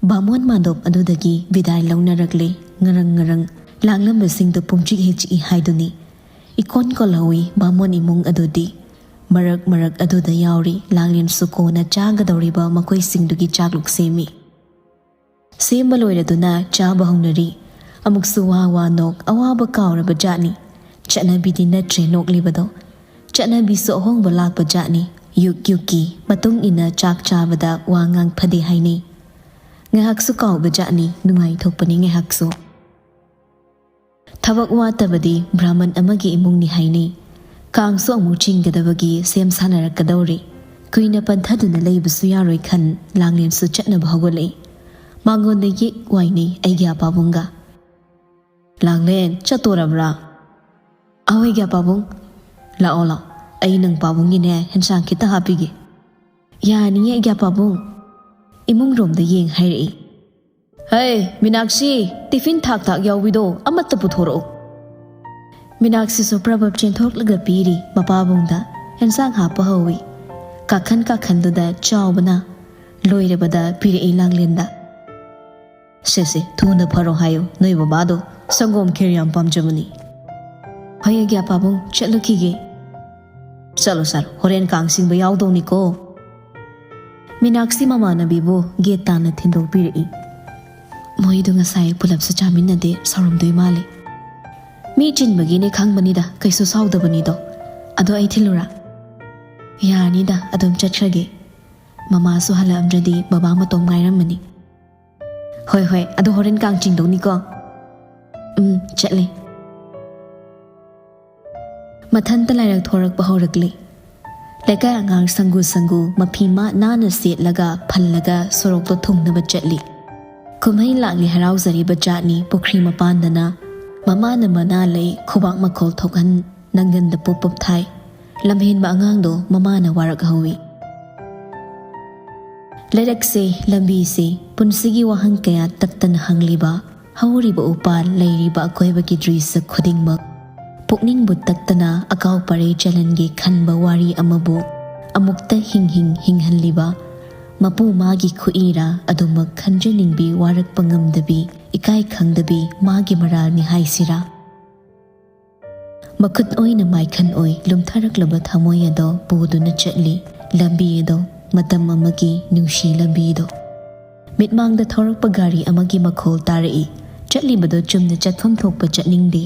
ꯕꯥꯃꯣꯟ ꯃꯥꯟꯗꯣꯞ ꯑꯗꯨꯗꯒꯤ ꯕꯤꯗꯥꯏ ꯂꯧꯅꯔꯛꯂꯦ꯫ ꯉꯔꯪ ꯉꯔꯪ ꯂꯥꯡꯂꯝꯕꯁꯤꯡꯗꯨ ꯄꯨꯡꯆꯤꯛ ꯍꯦꯛ ꯆꯤꯛꯏ ꯍꯥꯏꯗꯨꯅꯤ꯫ ꯏꯀꯣꯟ ꯀꯣꯜꯍꯧꯏ ꯕꯥꯃꯣꯟ ꯏꯃꯨꯡ ꯑꯗꯨꯗꯤ꯫ ꯃꯔꯛ ꯃꯔꯛ ꯑꯗꯨꯗ ꯌꯥꯎꯔꯤ ꯂꯥꯡꯂꯦꯟꯁꯨ꯫ ꯀꯣꯟꯅ ꯆꯥꯒꯗꯧꯔꯤꯕ ꯃꯈꯣꯏꯁꯤꯡꯗꯨꯒꯤ ꯆꯥꯛꯂꯨꯛ ꯁꯦꯝꯃꯤ꯫ ꯁꯦꯝꯕ ꯂꯣꯏꯔꯗꯨꯅ ꯆꯥꯕ ꯍꯧꯅꯔꯤ꯫ ꯑꯃꯨꯛꯁꯨ ꯋꯥ ꯋꯥ ꯅꯣꯛ, ꯑꯋꯥꯕ ꯀꯥꯎꯔꯕ ꯖꯥꯠꯅꯤ꯫ ꯆꯠꯅꯕꯤꯗꯤ ꯅꯠꯇ꯭ꯔꯦ ꯅꯣꯛꯂꯤꯕꯗꯣ꯫ ꯆꯠꯅꯕꯤꯁꯨ ꯑꯍꯣꯡꯕ ꯂꯥꯛꯄ ꯖꯥꯠꯅꯤ꯫ ꯌꯨꯛ ꯌꯨꯛꯀꯤ ꯃꯇꯨꯡ ꯏꯟꯅ ꯆꯥꯛ ꯆꯥꯕꯗ ꯋꯥ ꯉꯥꯡ ꯐꯗꯦ ꯍꯥꯏꯅꯩ꯫ ꯉꯥꯏꯍꯥꯛꯁꯨ ꯀꯥꯎꯕ ꯖꯥꯠꯅꯤ, ꯅꯨꯡꯉꯥꯏꯊꯣꯛꯄꯅꯤ ꯉꯥꯏꯍꯥꯛꯁꯨ꯫ ꯊꯕꯛ ꯋꯥꯠꯇꯕꯗꯤ ꯕ꯭ꯔꯥꯍꯃꯟ ꯑꯃꯒꯤ ꯏꯃꯨꯡꯅꯤ ꯍꯥꯏꯅꯩ꯫ ꯀꯥꯡꯁꯨ ꯑꯃꯨꯛ ꯆꯤꯡꯒꯗꯕꯒꯤ ꯁꯦꯝ ꯁꯥꯅꯔꯛꯀꯗꯧꯔꯤ꯫ ꯀꯨꯏꯅ ꯄꯟꯊꯗꯨꯅ ꯂꯩꯕꯁꯨ ꯌꯥꯔꯣꯏ ꯈꯟ ꯂꯥꯡꯂꯦꯟꯁꯨ ꯆꯠꯅꯕ ꯍꯧꯒꯠꯂꯛꯏ꯫ ꯃꯉꯣꯟꯗ ꯌꯦꯛ ꯋꯥꯏꯅꯩ ꯑꯩꯒꯤ ꯑꯄꯥꯕꯨꯡꯒ꯫ "ꯂꯥꯡꯂꯦꯟ, ꯆꯠꯇꯣꯔꯕ꯭ꯔꯥ?" "ꯑꯋꯣꯏꯒꯦ ꯄꯥꯕꯨꯡ꯫ ꯂꯥꯛꯑꯣ, ꯂꯥꯛꯑꯣ, ꯑꯩ ꯅꯪ ꯄꯥꯕꯨꯡꯒꯤꯅꯦ ꯍꯦꯟꯁꯥꯡ ꯈꯤꯇ ꯍꯥꯞꯄꯤꯒꯦ꯫" "ꯌꯥꯅꯤꯌꯦ ꯑꯩꯒꯤ ꯄꯥꯕꯨꯡ꯫" ꯏꯃꯨꯡ ꯔꯣꯝꯗ ꯌꯦꯡ ꯍꯥꯏꯔꯛꯏ꯫ "ꯍꯩ, ꯃꯤꯅꯥꯛꯁꯤ, ꯇꯤꯐꯤꯟ ꯊꯥꯛ ꯊꯥꯛ ꯌꯥꯎꯕꯤꯗꯣ ꯑꯃꯠꯇ ꯄꯨꯊꯣꯔꯛꯎ꯫" ꯃꯤꯅꯥꯛꯁꯤꯁꯨ ꯄ꯭ꯔꯕꯞ ꯆꯦꯟꯊꯣꯛꯂꯒ ꯄꯤꯔꯤ ꯃꯄꯥꯕꯨꯡꯗ꯫ ꯍꯦꯟꯁꯥꯡ ꯍꯥꯞꯄ ꯍꯧꯏ꯫ ꯀꯥꯈꯟ ꯀꯥꯈꯟꯗꯨꯗ ꯆꯥꯎꯕꯅ ꯂꯣꯏꯔꯕꯗ ꯄꯤꯔꯛꯏ ꯂꯥꯡꯂꯦꯟꯗ꯫ "ꯁꯦ ꯁꯦ, ꯊꯨꯅ ꯐꯔꯣ ꯍꯥꯏꯌꯨ, ꯅꯣꯏ ꯕꯕꯥꯗꯣ ꯁꯪꯒꯣꯝ ꯈꯦꯔ ꯌꯥꯝ ꯄꯥꯝꯖꯕꯅꯤ꯫" "ꯍꯣꯏ ꯑꯩꯒꯤ ꯑꯄꯥꯕꯨꯡ, ꯆꯠꯂꯨꯈꯤꯒꯦ꯫" "ꯆꯠꯂꯣ ꯆꯠꯂꯣ, ꯍꯣꯔꯦꯟ ꯀꯥꯡ ꯆꯤꯡꯕ ꯌꯥꯎꯗꯧꯅꯤꯀꯣ꯫" ꯃꯤꯅꯥꯛꯁꯤ ꯃꯃꯥꯟꯅꯕꯤꯕꯨ ꯒꯦꯠ ꯇꯥꯟꯅ ꯊꯤꯟꯗꯣꯛꯄꯤꯔꯛꯏ꯫ "ꯃꯣꯏꯗꯣ ꯉꯁꯥꯏ ꯄꯨꯂꯞꯁꯨ ꯆꯥꯃꯤꯟꯅꯗꯦ, ꯁꯥꯎꯔꯝꯗꯣꯏ ꯃꯥꯜꯂꯦ꯫" "ꯃꯤ ꯆꯤꯟꯕꯒꯤꯅꯦ ꯈꯪꯕꯅꯤꯗ, ꯀꯩꯁꯨ ꯁꯥꯎꯗꯕꯅꯤꯗꯣ꯫ ꯑꯗꯣ ꯑꯩ ꯊꯤꯜꯂꯨꯔꯥ?" "ꯌꯥꯔꯅꯤꯗ, ꯑꯗꯨꯝ ꯆꯠꯈ꯭ꯔꯒꯦ꯫ ꯃꯃꯥꯁꯨ ꯍꯜꯂꯛꯑꯝꯗ꯭ꯔꯗꯤ ꯕꯕꯥ ꯃꯇꯣꯝ ꯉꯥꯏꯔꯝꯃꯅꯤ꯫" "ꯍꯣꯏ ꯍꯣꯏ, ꯑꯗꯣ ꯍꯣꯔꯦꯟ ꯀꯥꯡ ꯆꯤꯡꯗꯧꯅꯤꯀꯣ꯫" "ꯎꯝ, ꯆꯠꯂꯦ꯫" ꯃꯊꯟꯇ ꯂꯥꯏꯔꯛ ꯊꯣꯔꯛꯄ ꯍꯧꯔꯛꯂꯦ꯫ ꯂꯩꯀꯥꯏ ꯑꯉꯥꯡ ꯁꯪꯒꯨ ꯁꯪꯒꯨ ꯃꯐꯤ ꯃꯥ ꯅꯥꯟꯅ ꯁꯦꯠꯂꯒ ꯐꯜꯂꯒ ꯁꯣꯔꯣꯛꯇ ꯊꯨꯡꯅꯕ ꯆꯠꯂꯤ꯫ ꯀꯨꯝꯍꯩ ꯂꯥꯛꯂꯤ ꯍꯔꯥꯎꯖꯔꯤꯕ ꯖꯥꯠꯅꯤ ꯄꯨꯈ꯭ꯔꯤ ꯃꯄꯥꯟꯗꯅ꯫ ꯃꯃꯥꯅ ꯃꯅꯥ ꯂꯩ ꯈꯨꯕꯥꯛ ꯃꯈꯣꯜ ꯊꯣꯛꯍꯟ ꯅꯪꯒꯟꯗ ꯄꯨꯞ ꯄꯨꯞ ꯊꯥꯏ꯫ ꯂꯝꯍꯦꯟꯕ ꯑꯉꯥꯡꯗꯣ ꯃꯃꯥꯅ ꯋꯥꯔꯛꯍꯧꯏ꯫ ꯂꯩꯔꯛꯁꯦ, ꯂꯝꯕꯤꯁꯦ, ꯄꯨꯟꯁꯤꯒꯤ ꯋꯥꯍꯪ ꯀꯌꯥ ꯇꯠꯇꯅ ꯍꯪꯂꯤꯕ ꯍꯧꯔꯤꯕ ꯎꯄꯥꯜ, ꯂꯩꯔꯤꯕ ꯑꯀꯣꯏꯕꯒꯤ ꯗ꯭ꯔꯤꯁ ꯈꯨꯗꯤꯡꯃꯛ ꯄꯨꯛꯅꯤꯡꯕꯨ ꯇꯛꯇꯅ ꯑꯀꯥꯎ ꯄꯔꯩ ꯆꯂꯟꯒꯦ ꯈꯟꯕ ꯋꯥꯔꯤ ꯑꯃꯕꯨ ꯑꯃꯨꯛꯇ ꯍꯤꯡ ꯍꯤꯡ ꯍꯤꯡꯍꯜꯂꯤꯕ ꯃꯄꯨ ꯃꯥꯒꯤ ꯈꯨꯏꯔꯥ ꯑꯗꯨꯃꯛ ꯈꯟꯖꯅꯤꯡꯕꯤ, ꯋꯥꯔꯛꯄ ꯉꯝꯗꯕꯤ, ꯏꯀꯥꯏ ꯈꯪꯗꯕꯤ ꯃꯥꯒꯤ ꯃꯔꯥꯜꯅꯤ ꯍꯥꯏꯁꯤꯔꯥ? ꯃꯈꯨꯠ ꯑꯣꯏꯅ ꯃꯥꯏꯈꯟ ꯑꯣꯏ ꯂꯨꯝꯊꯔꯛꯂꯕ ꯊꯃꯣꯏ ꯑꯗꯣ ꯄꯨꯗꯨꯅ ꯆꯠꯂꯤ꯫ ꯂꯝꯕꯤ ꯑꯗꯣ, ꯃꯇꯝ ꯑꯃꯒꯤ ꯅꯨꯡꯁꯤ ꯂꯝꯕꯤꯗꯣ꯫ ꯃꯤꯠꯃꯥꯡꯗ ꯊꯧꯔꯛꯄ ꯒꯥꯔꯤ ꯑꯃꯒꯤ ꯃꯈꯣꯜ ꯇꯥꯔꯛꯏ꯫ ꯆꯠꯂꯤꯕꯗꯣ ꯆꯨꯝꯅ ꯆꯠꯐꯝ ꯊꯣꯛꯄ ꯆꯠꯅꯤꯡꯗꯦ꯫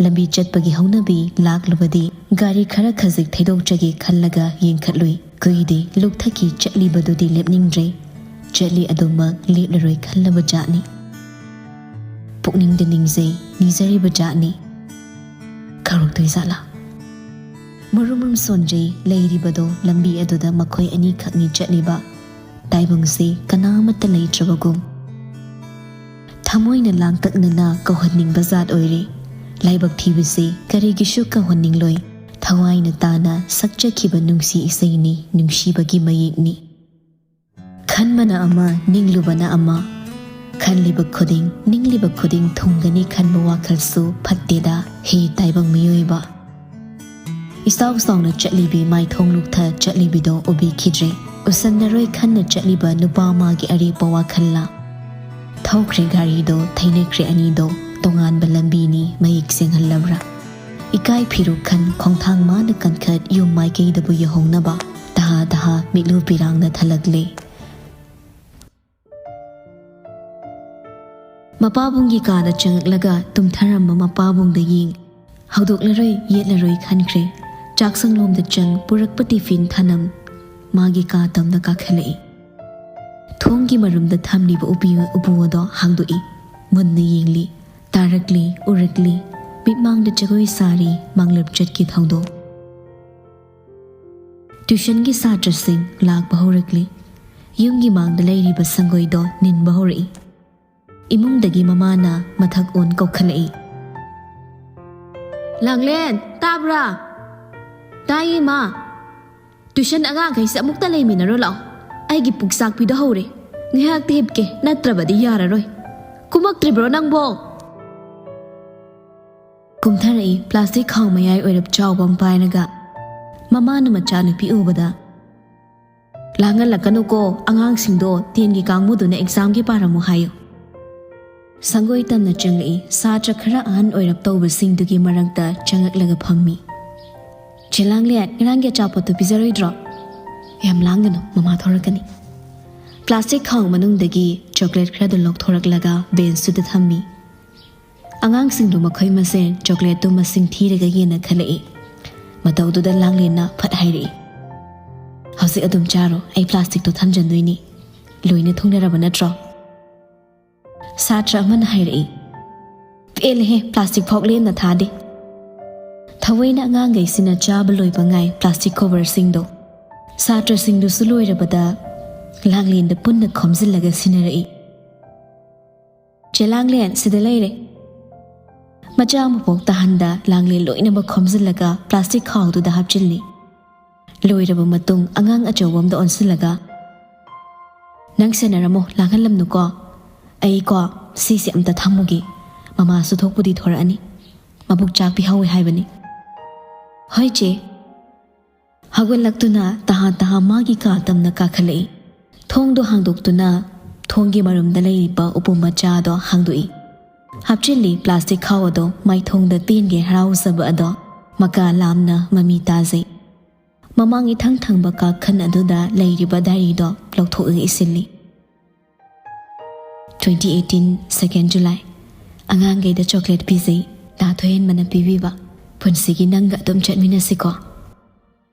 ꯂꯝꯕꯤ ꯆꯠꯄꯒꯤ ꯍꯧꯅꯕꯤ ꯂꯥꯛꯂꯕꯗꯤ ꯒꯥꯔꯤ ꯈꯔ ꯈꯖꯤꯛ ꯊꯩꯗꯣꯛꯆꯒꯦ ꯈꯜꯂꯒ ꯌꯦꯡꯈꯠꯂꯨꯏ꯫ ꯀꯨꯏꯗꯦ, ꯂꯨꯛꯊꯛꯀꯤ ꯆꯠꯂꯤꯕꯗꯨꯗꯤ ꯂꯦꯞꯅꯤꯡꯗ꯭ꯔꯦ꯫ ꯆꯠꯂꯤ ꯑꯗꯨꯃꯛ ꯂꯦꯞꯂꯔꯣꯏ ꯈꯜꯂꯕ ꯖꯥꯠꯅꯤ꯫ ꯄꯨꯛꯅꯤꯡꯗ ꯅꯤꯡꯖꯩ, ꯅꯤꯖꯔꯤꯕ ꯖꯥꯠꯅꯤ꯫ ꯈꯧꯔꯛꯇꯣꯏ ꯖꯥꯠꯂꯥ? ꯃꯔꯨꯝ ꯃꯔꯨꯝ ꯁꯣꯟꯖꯩ꯫ ꯂꯩꯔꯤꯕꯗꯣ ꯂꯝꯕꯤ ꯑꯗꯨꯗ ꯃꯈꯣꯏ ꯑꯅꯤꯈꯛꯅꯤ ꯆꯠꯂꯤꯕ꯫ ꯇꯥꯏꯕꯪꯁꯤ ꯀꯅꯥꯃꯠꯇ ꯂꯩꯇ꯭ꯔꯕꯒꯨꯝ꯫ ꯊꯃꯣꯏꯅ ꯂꯥꯡꯇꯛꯅꯅ ꯀꯧꯍꯟꯅꯤꯡꯕ ꯖꯥꯠ ꯑꯣꯏꯔꯦ꯫ ꯂꯥꯏꯕꯛ ꯊꯤꯕꯁꯤ ꯀꯔꯤꯒꯤꯁꯨ ꯀꯧꯍꯟꯅꯤꯡꯂꯣꯏ꯫ ꯊꯋꯥꯏꯅ ꯇꯥꯅ ꯁꯛꯆꯈꯤꯕ ꯅꯨꯡꯁꯤ ꯏꯁꯩꯅꯤ, ꯅꯨꯡꯁꯤꯕꯒꯤ ꯃꯌꯦꯛꯅꯤ꯫ ꯈꯟꯕꯅ ꯑꯃ, ꯅꯤꯡꯂꯨꯕꯅ ꯑꯃ꯫ ꯈꯜꯂꯤꯕ ꯈꯨꯗꯤꯡ, ꯅꯤꯡꯂꯤꯕ ꯈꯨꯗꯤꯡ ꯊꯨꯡꯒꯅꯤ ꯈꯟꯕ ꯋꯥꯈꯜꯁꯨ ꯐꯠꯇꯦꯗ, ꯍꯦ ꯇꯥꯏꯕꯪ ꯃꯤꯑꯣꯏꯕ꯫ ꯏꯁꯥꯎ ꯁꯥꯎꯅ ꯆꯠꯂꯤꯕꯤ, ꯃꯥꯏꯊꯣꯡ ꯂꯨꯛꯊ ꯆꯠꯂꯤꯕꯤꯗꯣ ꯎꯕꯤꯈꯤꯗ꯭ꯔꯦ꯫ ꯎꯁꯟꯅꯔꯣꯏ ꯈꯟꯅ ꯆꯠꯂꯤꯕ ꯅꯨꯄꯥ ꯑꯃꯒꯤ ꯑꯔꯦꯞꯄ ꯋꯥꯈꯜꯂ? ꯊꯧꯈ꯭ꯔꯦ ꯒꯥꯔꯤꯗꯣ, ꯊꯩꯅꯈ꯭ꯔꯦ ꯑꯅꯤꯗꯣ꯫ ꯇꯣꯉꯥꯟꯕ ꯂꯝꯕꯤꯅꯤ, ꯃꯌꯦꯛ ꯁꯦꯡꯍꯜꯂꯕ꯭ꯔꯥ? ꯏꯀꯥꯏ ꯐꯤꯔꯨꯛ ꯈꯟ, ꯈꯣꯡꯊꯥꯡ ꯃꯥꯅ ꯀꯟꯈꯠ, ꯌꯨꯝ ꯃꯥꯏꯀꯩꯗꯕꯨ ꯌꯧꯍꯧꯅꯕ꯫ ꯇꯍꯥ ꯇꯍꯥ ꯃꯤꯠꯂꯨ ꯄꯤꯔꯥꯡꯅ ꯊꯜꯂꯛꯂꯦ꯫ ꯃꯄꯥꯕꯨꯡꯒꯤ ꯀꯥꯗ ꯆꯪꯉꯛꯂꯒ ꯇꯨꯝꯊꯔꯝꯕ ꯃꯄꯥꯕꯨꯡꯗ ꯌꯦꯡ, ꯍꯧꯗꯣꯛꯂꯔꯣꯏ, ꯌꯦꯠꯂꯔꯣꯏ ꯈꯟꯈ꯭ꯔꯦ꯫ ꯆꯥꯛꯁꯪꯂꯣꯝꯗ ꯆꯪ, ꯄꯨꯔꯛꯄ ꯇꯤꯐꯤꯟ ꯊꯅꯝ, ꯃꯥꯒꯤ ꯀꯥ ꯇꯝꯗ ꯀꯥꯈꯠꯂꯛꯏ꯫ ꯊꯣꯡꯒꯤ ꯃꯔꯨꯝꯗ ꯊꯝꯂꯤꯕ ꯎꯄꯨ, ꯎꯄꯨ ꯑꯗꯣ ꯍꯥꯡꯗꯣꯛꯏ꯫ ꯃꯨꯟꯅ ꯌꯦꯡꯂꯤ꯫ ꯇꯥꯔꯛꯂꯤ, ꯎꯔꯛꯂꯤ꯫ ꯃꯤꯠꯃꯥꯡꯗ ꯖꯒꯣꯏ ꯁꯥꯔꯤ, ꯃꯥꯡꯂꯞ ꯆꯠꯀꯤ ꯊꯧꯗꯣꯛ꯫ ꯇ꯭ꯌꯨꯁꯟꯒꯤ ꯁꯥꯇ꯭ꯔꯁꯤꯡ ꯂꯥꯛꯄ ꯍꯧꯔꯛꯂꯤ꯫ ꯌꯨꯝꯒꯤ ꯃꯥꯡꯗ ꯂꯩꯔꯤꯕ ꯁꯪꯒꯣꯏꯗꯣ ꯅꯤꯟꯕ ꯍꯧꯔꯛꯏ꯫ ꯏꯃꯨꯡꯗꯒꯤ ꯃꯃꯥꯅ ꯃꯊꯛ ꯑꯣꯟ ꯀꯧꯈꯠꯂꯛꯏ꯫ "ꯂꯥꯡꯂꯦꯟ, ꯇꯥꯕ꯭ꯔꯥ?" "ꯇꯥꯏꯌꯦ, ꯃꯥ꯫ ꯇ꯭ꯌꯨꯁꯟ ꯑꯉꯥꯡꯈꯩꯁꯦ ꯑꯃꯨꯛꯇ ꯂꯩꯃꯤꯟꯅꯔꯣ ꯂꯥꯛꯑꯣ꯫ ꯑꯩꯒꯤ ꯄꯨꯛ ꯆꯥꯛꯄꯤꯗꯣ ꯍꯧꯔꯦ꯫ ꯉꯥꯏꯍꯥꯛꯇꯤ ꯍꯤꯞꯀꯦ, ꯅꯠꯇ꯭ꯔꯕꯗꯤ ꯌꯥꯔꯔꯣꯏ꯫" ꯀꯨꯝꯃꯛꯇ꯭ꯔꯤꯕ꯭ꯔꯣ ꯅꯪꯕꯣ? ꯀꯨꯝꯊꯔꯛꯏ, ꯄ꯭ꯂꯥꯁꯇꯤꯛ ꯈꯥꯎ ꯃꯌꯥꯏ ꯑꯣꯏꯔꯞ ꯆꯥꯎꯕ ꯑꯃ ꯄꯥꯏꯔꯒ꯫ ꯃꯃꯥꯅ ꯃꯆꯥꯅꯨꯄꯤ ꯎꯕꯗ, "ꯂꯥꯡꯍꯜꯂꯛꯀꯅꯨꯀꯣ, ꯑꯉꯥꯡꯁꯤꯡꯗꯣ ꯇꯦꯟꯒꯤ ꯀꯥꯡꯕꯨꯗꯨꯅ ꯑꯦꯛꯖꯥꯝꯒꯤ ꯄꯥꯔꯝꯃꯨ ꯍꯥꯏꯌꯨ"꯫ ꯁꯪꯒꯣꯏ ꯇꯝꯅ ꯆꯪꯂꯛꯏ, ꯁꯥꯇ꯭ꯔ ꯈꯔ ꯑꯍꯟ ꯑꯣꯏꯔꯞ ꯇꯧꯕꯁꯤꯡꯗꯨꯒꯤ ꯃꯔꯛꯇ ꯆꯪꯂꯛꯂꯒ ꯐꯝꯃꯤ꯫ "ꯆꯦ ꯂꯥꯡꯂꯦꯟ, ꯉꯔꯥꯡꯒꯤ ꯑꯆꯥꯄꯣꯠꯇꯨ ꯄꯤꯖꯔꯣꯏꯗ꯭ꯔꯣ?" "ꯌꯥꯝ ꯂꯥꯡꯒꯅꯨ, ꯃꯃꯥ ꯊꯣꯔꯛꯀꯅꯤ"꯫ ꯄ꯭ꯂꯥꯁꯇꯤꯛ ꯈꯥꯎ ꯃꯅꯨꯡꯗꯒꯤ ꯆꯣꯀ꯭ꯂꯦꯠ ꯈꯔꯗꯨ ꯂꯧꯊꯣꯔꯛꯂꯒ ꯕꯦꯟꯁꯇꯨꯗ ꯊꯝꯃꯤ꯫ ꯑꯉꯥꯡꯁꯤꯡꯗꯨ ꯃꯈꯣꯏ ꯃꯁꯦꯟ ꯆꯣꯀ꯭ꯂꯦꯠꯇꯨ ꯃꯁꯤꯡ ꯊꯤꯔꯒ ꯌꯦꯟꯅꯈꯠꯂꯛꯏ꯫ ꯃꯇꯧꯗꯨꯗ ꯂꯥꯡꯂꯦꯟꯅ ꯐꯠ ꯍꯥꯏꯔꯛꯏ, "ꯍꯧꯖꯤꯛ ꯑꯗꯨꯝ ꯆꯥꯔꯣ, ꯑꯩ ꯄ꯭ꯂꯥꯁꯇꯤꯛꯇꯣ ꯊꯝꯖꯟꯗꯣꯏꯅꯤ꯫ ꯂꯣꯏꯅ ꯊꯨꯡꯅꯔꯕ ꯅꯠꯇ꯭ꯔꯣ?" ꯁꯥꯇ꯭ꯔ ꯑꯃꯅ ꯍꯥꯏꯔꯛꯏ, "ꯄꯦꯜꯂꯦꯍꯦ, ꯄ꯭ꯂꯥꯁꯇꯤꯛ ꯐꯥꯎ ꯂꯦꯝꯅ ꯊꯥꯗꯦ"꯫ ꯊꯑꯣꯏꯅ ꯑꯉꯥꯡꯈꯩꯁꯤꯅ ꯆꯥꯕ ꯂꯣꯏꯕ ꯉꯥꯏ ꯄ꯭ꯂꯥꯁꯇꯤꯛ ꯀꯣꯚꯔꯁꯤꯡꯗꯣ꯫ ꯁꯥꯇ꯭ꯔꯁꯤꯡꯗꯨꯁꯨ ꯂꯣꯏꯔꯕꯗ ꯂꯥꯡꯂꯦꯟꯗ ꯄꯨꯟꯅ ꯈꯣꯝꯖꯤꯜꯂꯒ ꯁꯤꯟꯅꯔꯛꯏ꯫ "ꯆꯦ ꯂꯥꯡꯂꯦꯟ, ꯁꯤꯗ ꯂꯩꯔꯦ"꯫ ꯃꯆꯥ ꯑꯃꯐꯥꯎ ꯇꯥꯍꯟꯗ ꯂꯥꯡꯂꯦꯟ ꯂꯣꯏꯅꯃꯛ ꯈꯣꯝꯖꯤꯜꯂꯒ ꯄ꯭ꯂꯥꯁꯇꯤꯛ ꯈꯥꯎꯗꯨꯗ ꯍꯥꯞꯆꯤꯜꯂꯤ꯫ ꯂꯣꯏꯔꯕ ꯃꯇꯨꯡ ꯑꯉꯥꯡ ꯑꯆꯧꯕ ꯑꯃꯗ ꯑꯣꯟꯁꯤꯜꯂꯒ, "ꯅꯪ ꯁꯦꯟꯅꯔꯝꯃꯣ, ꯂꯥꯡꯍꯜꯂꯝꯅꯨꯀꯣ꯫ ꯑꯩꯀꯣ, ꯁꯤꯁꯦ ꯑꯝꯇ ꯊꯝꯃꯨꯒꯦ꯫ ꯃꯃꯥꯁꯨ ꯊꯣꯛꯄꯨꯗꯤ ꯊꯣꯔꯛꯑꯅꯤ꯫ ꯃꯕꯨꯛ ꯆꯥꯛꯄꯤꯍꯧꯋꯦ ꯍꯥꯏꯕꯅꯤ"꯫ "ꯍꯣꯏ ꯆꯦ"꯫ ꯍꯧꯒꯠꯂꯛꯇꯨꯅ ꯇꯍꯥ ꯇꯍꯥ ꯃꯥꯒꯤ ꯀꯥ ꯇꯝꯅ ꯀꯥꯈꯠꯂꯛꯏ꯫ ꯊꯣꯡꯗꯣ ꯍꯥꯡꯗꯣꯛꯇꯨꯅ ꯊꯣꯡꯒꯤ ꯃꯔꯨꯝꯗ ꯂꯩꯔꯤꯕ ꯎꯄꯨ ꯃꯆꯥꯗꯣ ꯍꯥꯡꯗꯣꯛꯏ꯫ ꯍꯥꯞꯆꯤꯜꯂꯤ ꯄ꯭ꯂꯥꯁꯇꯤꯛ ꯈꯥꯎ ꯑꯗꯣ ꯃꯥꯏꯊꯣꯡꯗ ꯇꯦꯟꯒꯦ ꯍꯔꯥꯎꯖꯕ ꯑꯗꯣ ꯃꯀꯥ ꯂꯥꯝꯅ ꯃꯃꯤ ꯇꯥꯖꯩ꯫ ꯃꯃꯥꯡ ꯏꯊꯪ ꯊꯪꯕ ꯀꯥꯈꯟ ꯑꯗꯨꯗ ꯂꯩꯔꯤꯕ ꯗꯥꯏꯔꯤꯗꯣ ꯂꯧꯊꯣꯛꯂꯒ ꯏꯁꯤꯜꯂꯤ꯫ "Twenty eighteen second July꯫ ꯑꯉꯥꯡꯈꯩꯗ ꯆꯣꯀ꯭ꯂꯦꯠ ꯄꯤꯖꯩ, ꯇꯥ ꯊꯣꯏꯍꯟꯕꯅ ꯄꯤꯕꯤꯕ꯫ ꯄꯨꯟꯁꯤꯒꯤ ꯅꯪꯒ ꯑꯗꯨꯝ ꯆꯠꯃꯤꯟꯅꯁꯤꯀꯣ"꯫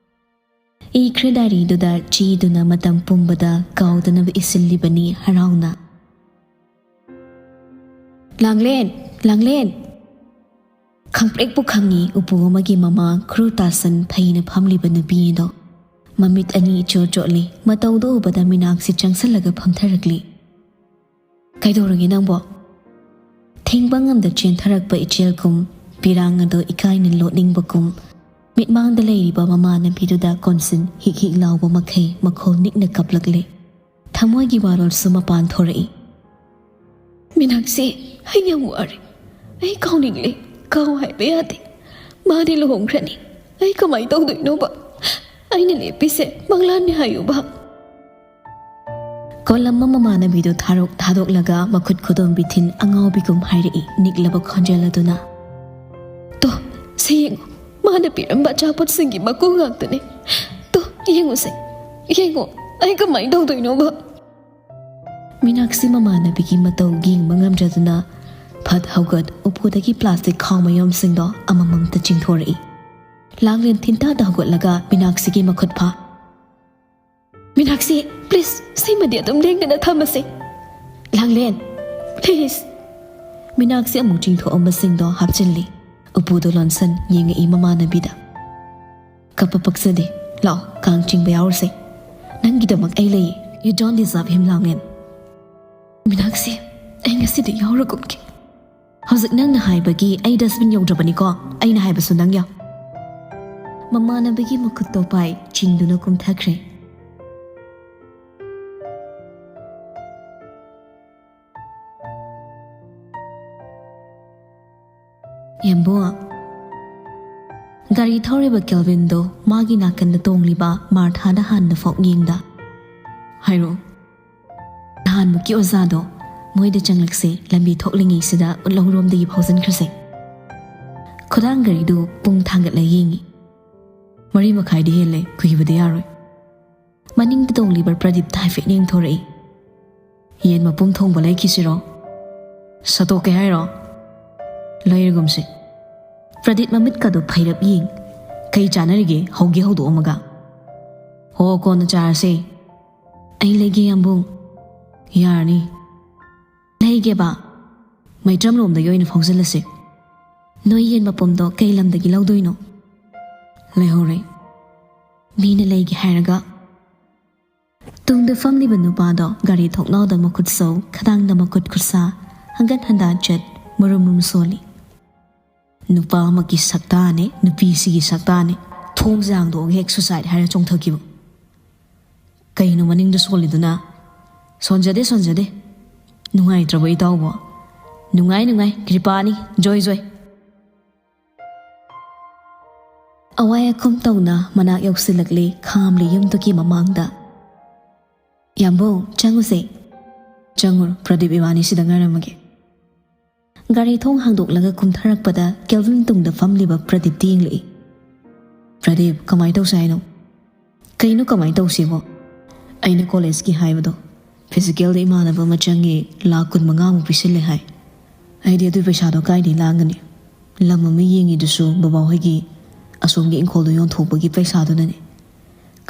ꯏꯈ꯭ꯔꯦ ꯗꯥꯏꯔꯤꯗꯨꯗ ꯆꯦꯗꯨꯅ ꯃꯇꯝ ꯄꯨꯝꯕꯗ ꯀꯥꯎꯗꯅꯕ ꯏꯁꯤꯜꯂꯤꯕꯅꯤ ꯍꯔꯥꯎꯅ꯫ "ꯂꯥꯡꯂꯦꯟ! ꯂꯥꯡꯂꯦꯟ!" ꯈꯪꯄ꯭ꯔꯦꯛꯄꯨ ꯈꯪꯉꯤ ꯎꯄꯨ ꯑꯃꯒꯤ ꯃꯃꯥꯡ ꯈꯨꯔꯨ ꯇꯥꯁꯟ ꯐꯩꯅ ꯐꯝꯂꯤꯕ ꯅꯨꯄꯤ ꯑꯗꯣ꯫ ꯃꯃꯤꯠ ꯑꯅꯤ ꯏꯆꯣꯠ ꯆꯣꯠꯂꯤ, ꯃꯇꯧꯗꯨ ꯎꯕꯗ ꯃꯤꯅꯥꯛꯁꯤ ꯆꯪꯁꯜꯂꯒ ꯐꯝꯊꯔꯛꯂꯤ꯫ "ꯀꯩꯗꯧꯔꯒꯦ ꯅꯪꯕꯣ?" ꯊꯤꯡꯕ ꯉꯝꯗ ꯆꯦꯟꯊꯔꯛꯄ ꯏꯆꯦꯜꯒꯨꯝ, ꯄꯤꯔꯥꯡ ꯑꯗꯣ ꯏꯀꯥꯏꯅ ꯂꯣꯠꯅꯤꯡꯕꯒꯨꯝ, ꯃꯤꯠꯃꯥꯡꯗ ꯂꯩꯔꯤꯕ ꯃꯃꯥꯟꯅꯕꯤꯗꯨꯗ ꯀꯣꯟꯁꯤꯟ ꯍꯤꯛ ꯍꯤꯛ ꯂꯥꯎꯕ ꯃꯈꯩ ꯃꯈꯣꯜ ꯅꯤꯛꯅ ꯀꯞꯂꯛꯂꯦ꯫ ꯊꯃꯣꯏꯒꯤ ꯋꯥꯔꯣꯜꯁꯨ ꯃꯄꯥꯟ ꯊꯣꯔꯛꯏ꯫ ꯃꯤꯅꯥꯛꯁꯤ, ꯑꯩ ꯌꯥꯝ ꯋꯥꯔꯦ꯫ ꯑꯩ ꯀꯥꯎꯅꯤꯡꯂꯦ꯫ ꯀꯥꯎ ꯍꯥꯏꯕ ꯌꯥꯗꯦ꯫ ꯃꯥꯗꯤ ꯂꯨꯍꯣꯡꯈ꯭ꯔꯅꯤ꯫ ꯑꯩ ꯀꯃꯥꯏꯅ ꯇꯧꯗꯣꯏꯅꯣꯕ? ꯑꯩꯅ ꯂꯦꯞꯄꯤꯁꯦ ꯃꯪꯂꯥꯟꯅꯤ ꯍꯥꯏꯌꯨꯕ꯫ ꯀꯣꯂꯝ ꯑꯃ ꯃꯃꯥꯟꯅꯕꯤꯗꯨ ꯊꯥꯔꯣꯛ ꯊꯥꯗꯣꯛꯂꯒ ꯃꯈꯨꯠ ꯈꯨꯗꯣꯝꯕꯤ ꯊꯤꯟ ꯑꯉꯥꯎꯕꯤꯒꯨꯝ ꯍꯥꯏꯔꯛꯏ ꯅꯤꯛꯂꯕ ꯈꯣꯟꯖꯦꯜ ꯑꯗꯨꯅ꯫ "ꯇꯣ, ꯁꯤ ꯌꯦꯡꯉꯣ, ꯃꯥꯅ ꯄꯤꯔꯝꯕ ꯑꯆꯥꯄꯣꯠꯁꯤꯡꯒꯤ ꯃꯀꯨ ꯉꯥꯛꯇꯅꯦ꯫ ꯇꯣ, ꯌꯦꯡꯉꯨꯁꯦ, ꯌꯦꯡꯉꯣ, ꯑꯩ ꯀꯃꯥꯏꯅ ꯇꯧꯗꯣꯏꯅꯣꯕ?" ꯃꯤꯅꯥꯛꯁꯤ ꯃꯃꯥꯟꯅꯕꯤꯒꯤ ꯃꯇꯧ ꯌꯦꯡꯕ ꯉꯝꯗ꯭ꯔꯗꯨꯅ ꯐꯠ ꯍꯧꯒꯠ ꯎꯄꯨꯗꯒꯤ ꯄ꯭ꯂꯥꯁꯇꯤꯛ ꯈꯥꯎ ꯃꯌꯣꯝꯁꯤꯡꯗꯣ ꯑꯃꯃꯝꯇ ꯆꯤꯡꯊꯣꯔꯛꯏ꯫ ꯂꯥꯡꯂꯦꯟ ꯊꯤꯟꯇꯥꯗ ꯍꯧꯒꯠꯂꯒ ꯃꯤꯅꯥꯛꯁꯤꯒꯤ ꯃꯈꯨꯠ ꯐꯥ꯫ "ꯃꯤꯅꯥꯛꯁꯤ, please, ꯁꯤꯃꯗꯤ ꯑꯗꯨꯝ ꯂꯦꯡꯗꯅ ꯊꯝꯃꯁꯦ꯫ ꯂꯥꯡꯂꯦꯟ, please!" ꯃꯤꯅꯥꯛꯁꯤ ꯑꯃꯨꯛ ꯆꯤꯡꯊꯣꯛꯑꯝꯕꯁꯤꯡꯗꯣ ꯍꯥꯞꯆꯤꯜꯂꯤ꯫ ꯎꯄꯨꯗꯣ ꯂꯣꯟꯁꯟ ꯌꯦꯡꯉꯛꯏ ꯃꯃꯥꯟꯅꯕꯤꯗ꯫ "ꯀꯞꯄ ꯄꯛꯆꯗꯦ꯫ ꯂꯥꯛꯑꯣ, ꯀꯥꯡ ꯆꯤꯡꯕ ꯌꯥꯎꯔꯨꯁꯦ꯫ ꯅꯪꯒꯤꯗꯃꯛ ꯑꯩ ꯂꯩꯌꯦ꯫ You don't deserve him, ꯂꯥꯡꯂꯦꯟ꯫" "Meenakshi, ꯑꯩ ꯉꯁꯤꯗꯤ ꯌꯥꯎꯔꯒꯨꯝꯒꯦ꯫" "ꯍꯧꯖꯤꯛ ꯅꯪꯅ ꯍꯥꯏꯕꯒꯤ ꯑꯩ dustbin ꯌꯧꯗ꯭ꯔꯕꯅꯤꯀꯣ꯫ ꯑꯩꯅ ꯍꯥꯏꯕꯁꯨ ꯅꯪ ꯌꯥꯎ꯫" ꯃꯃꯥꯟꯅꯕꯤꯒꯤ ꯃꯈꯨꯠꯇꯣ ꯄꯥꯏ ꯆꯤꯡꯗꯨꯅ ꯀꯨꯝꯊꯈ꯭ꯔꯦ꯫ ꯌꯥꯝꯕꯨꯡ꯫ ꯒꯥꯔꯤ ꯊꯧꯔꯤꯕ ꯀꯦꯜꯚꯤꯟꯗꯣ ꯃꯥꯒꯤ ꯅꯥꯀꯟꯗ ꯇꯣꯡꯂꯤꯕ ꯃꯥꯔꯊꯥꯗ ꯍꯥꯟꯅ ꯐꯥꯎ ꯌꯦꯡꯗ꯫ "ꯍꯥꯏꯔꯛꯑꯣ꯫" "ꯅꯍꯥꯟꯃꯨꯛꯀꯤ ꯑꯣꯖꯥꯗꯣ ꯃꯣꯏꯗ ꯆꯪꯂꯛꯁꯦ, ꯂꯝꯕꯤ ꯊꯣꯛꯂꯤꯉꯩꯁꯤꯗ ꯎꯠꯂꯧꯔꯣꯝꯗꯒꯤ ꯐꯥꯎꯖꯤꯟꯈ꯭ꯔꯁꯦ꯫" ꯈꯨꯗꯥꯡ ꯒꯥꯔꯤꯗꯨ ꯄꯨꯡ ꯊꯥꯡꯒꯠꯂ ꯌꯦꯡꯉꯤ꯫ "ꯃꯔꯤ ꯃꯈꯥꯏꯗꯤ ꯍꯦꯜꯂꯦ, ꯀꯨꯏꯕꯗꯤ ꯌꯥꯔꯣꯏ꯫" ꯃꯅꯤꯡꯗ ꯇꯣꯡꯂꯤꯕ ꯄ꯭ꯔꯗꯤꯞꯇ ꯍꯥꯏꯐꯦꯠ ꯌꯦꯡꯊꯣꯔꯛꯏ꯫ "ꯌꯦꯟ ꯃꯄꯨꯝ ꯊꯣꯡꯕ ꯂꯩꯈꯤꯁꯤꯔꯣ? ꯁꯠꯇꯣꯛꯀꯦ ꯍꯥꯏꯔꯣ? ꯂꯩꯔꯒꯨꯝꯁꯤ꯫" ꯄ꯭ꯔꯗꯤꯞ ꯃꯃꯤꯠꯀꯗꯣ ꯐꯩꯔꯞ ꯌꯦꯡ꯫ "ꯀꯩ ꯆꯥꯅꯔꯤꯒꯦ? ꯍꯧꯒꯦ ꯍꯧꯗꯣꯛꯑꯝꯃꯒ꯫" "ꯍꯣ, ꯀꯣꯟꯅ ꯆꯥꯔꯁꯦ꯫" "ꯑꯩ ꯂꯩꯒꯦ, ꯌꯥꯝꯕꯨꯡ꯫" "ꯌꯥꯔꯅꯤ꯫" "ꯂꯩꯒꯦꯕ꯫ ꯃꯩꯇ꯭ꯔꯝꯂꯣꯝꯗꯒꯤ ꯑꯣꯏꯅ ꯐꯥꯎꯖꯤꯜꯂꯁꯤ꯫" "ꯅꯣꯏ ꯌꯦꯟ ꯃꯄꯨꯝꯗꯣ ꯀꯩ ꯂꯝꯗꯒꯤ ꯂꯧꯗꯣꯏꯅꯣ?" "ꯂꯩꯍꯧꯔꯦ꯫ ꯃꯤꯅ ꯂꯩꯒꯦ ꯍꯥꯏꯔꯒ꯫" ꯇꯨꯡꯗ ꯐꯝꯂꯤꯕ ꯅꯨꯄꯥꯗꯣ ꯒꯥꯔꯤ ꯊꯣꯡꯅꯥꯎꯗ ꯃꯈꯨꯠ ꯁꯧ, ꯈꯗꯥꯡꯗ ꯃꯈꯨꯠ ꯈꯨꯠꯁꯥ, ꯍꯪꯒꯠ ꯍꯟꯗꯥ ꯆꯠ, ꯃꯔꯨꯝ ꯃꯔꯨꯝ ꯁꯣꯜꯂꯤ꯫ ꯅꯨꯄꯥ ꯑꯃꯒꯤ ꯁꯛꯇꯥꯅꯦ, ꯅꯨꯄꯤꯁꯤꯒꯤ ꯁꯛꯇꯥꯅꯦ꯫ ꯊꯣꯡꯁꯦ ꯍꯥꯡꯗꯣꯛꯑꯒ ꯍꯦꯛ suicide ꯍꯥꯏꯔ ꯆꯣꯡꯊꯈꯤꯕ꯫ ꯀꯩꯅꯣ ꯃꯅꯤꯡꯗ ꯁꯣꯜꯂꯤꯗꯨꯅ? "ꯁꯣꯟꯖꯗꯦ, ꯁꯣꯟꯖꯗꯦ꯫ ꯅꯨꯡꯉꯥꯏꯇ꯭ꯔꯕꯣ ꯏꯇꯥꯎꯕꯣ? ꯅꯨꯡꯉꯥꯏ, ꯅꯨꯡꯉꯥꯏ, ꯀ꯭ꯔꯤꯄꯥꯅꯤ, ꯖꯣꯏ, ꯖꯣꯏ꯫ ꯑꯋꯥꯏ ꯑꯈꯨꯝ ꯇꯧꯅ ꯃꯅꯥꯛ ꯌꯧꯁꯤꯜꯂꯛꯂꯦ ꯈꯥꯝꯂꯤ ꯌꯨꯝꯗꯨꯒꯤ ꯃꯃꯥꯡꯗ꯫ "ꯌꯥꯝꯕꯨꯡ, ꯆꯪꯉꯨꯁꯦ꯫ ꯆꯪꯉꯨꯔꯣ, ꯄ꯭ꯔꯗꯤꯞ ꯏꯕꯥꯅꯤ ꯁꯤꯗ ꯉꯥꯏꯔꯝꯃꯒꯦ꯫" ꯒꯥꯔꯤ ꯊꯣꯡ ꯍꯥꯡꯗꯣꯛꯂꯒ ꯀꯨꯝꯊꯔꯛꯄꯗ ꯀꯦꯜꯚꯤꯟ ꯇꯨꯡꯗ ꯐꯝꯂꯤꯕ ꯄ꯭ꯔꯗꯤꯞꯇ ꯌꯦꯡꯂꯛꯏ꯫ "ꯄ꯭ꯔꯗꯤꯞ, ꯀꯃꯥꯏꯅ ꯇꯧꯁꯦ ꯍꯥꯏꯅꯣ?" "ꯀꯩꯅꯣ ꯀꯃꯥꯏꯅ ꯇꯧꯁꯤꯕꯣ? ꯑꯩꯅ ꯀꯣꯂꯦꯖꯀꯤ ꯍꯥꯏꯕꯗꯣ, ꯐꯤꯖꯤꯀꯦꯜꯗ ꯏꯃꯥꯟꯅꯕ ꯑꯃ ꯆꯪꯉꯦ, ꯂꯥꯛ ꯀꯨꯟꯃꯉꯥꯃꯨꯛ ꯄꯤꯁꯤꯜꯂꯦ ꯍꯥꯏ꯫ ꯑꯩꯗꯤ ꯑꯗꯨꯏ ꯄꯩꯁꯥꯗꯣ ꯀꯥꯏꯗꯩ ꯂꯥꯡꯒꯅꯤ? ꯂꯝ ꯑꯃ ꯌꯦꯡꯉꯤꯗꯨꯁꯨ ꯕꯕꯥꯍꯣꯏꯒꯤ ꯑꯁꯣꯝꯒꯤ ꯏꯪꯈꯣꯜꯗꯣ ꯌꯣꯟꯊꯣꯛꯄꯒꯤ ꯄꯩꯁꯥꯗꯨꯅꯅꯦ꯫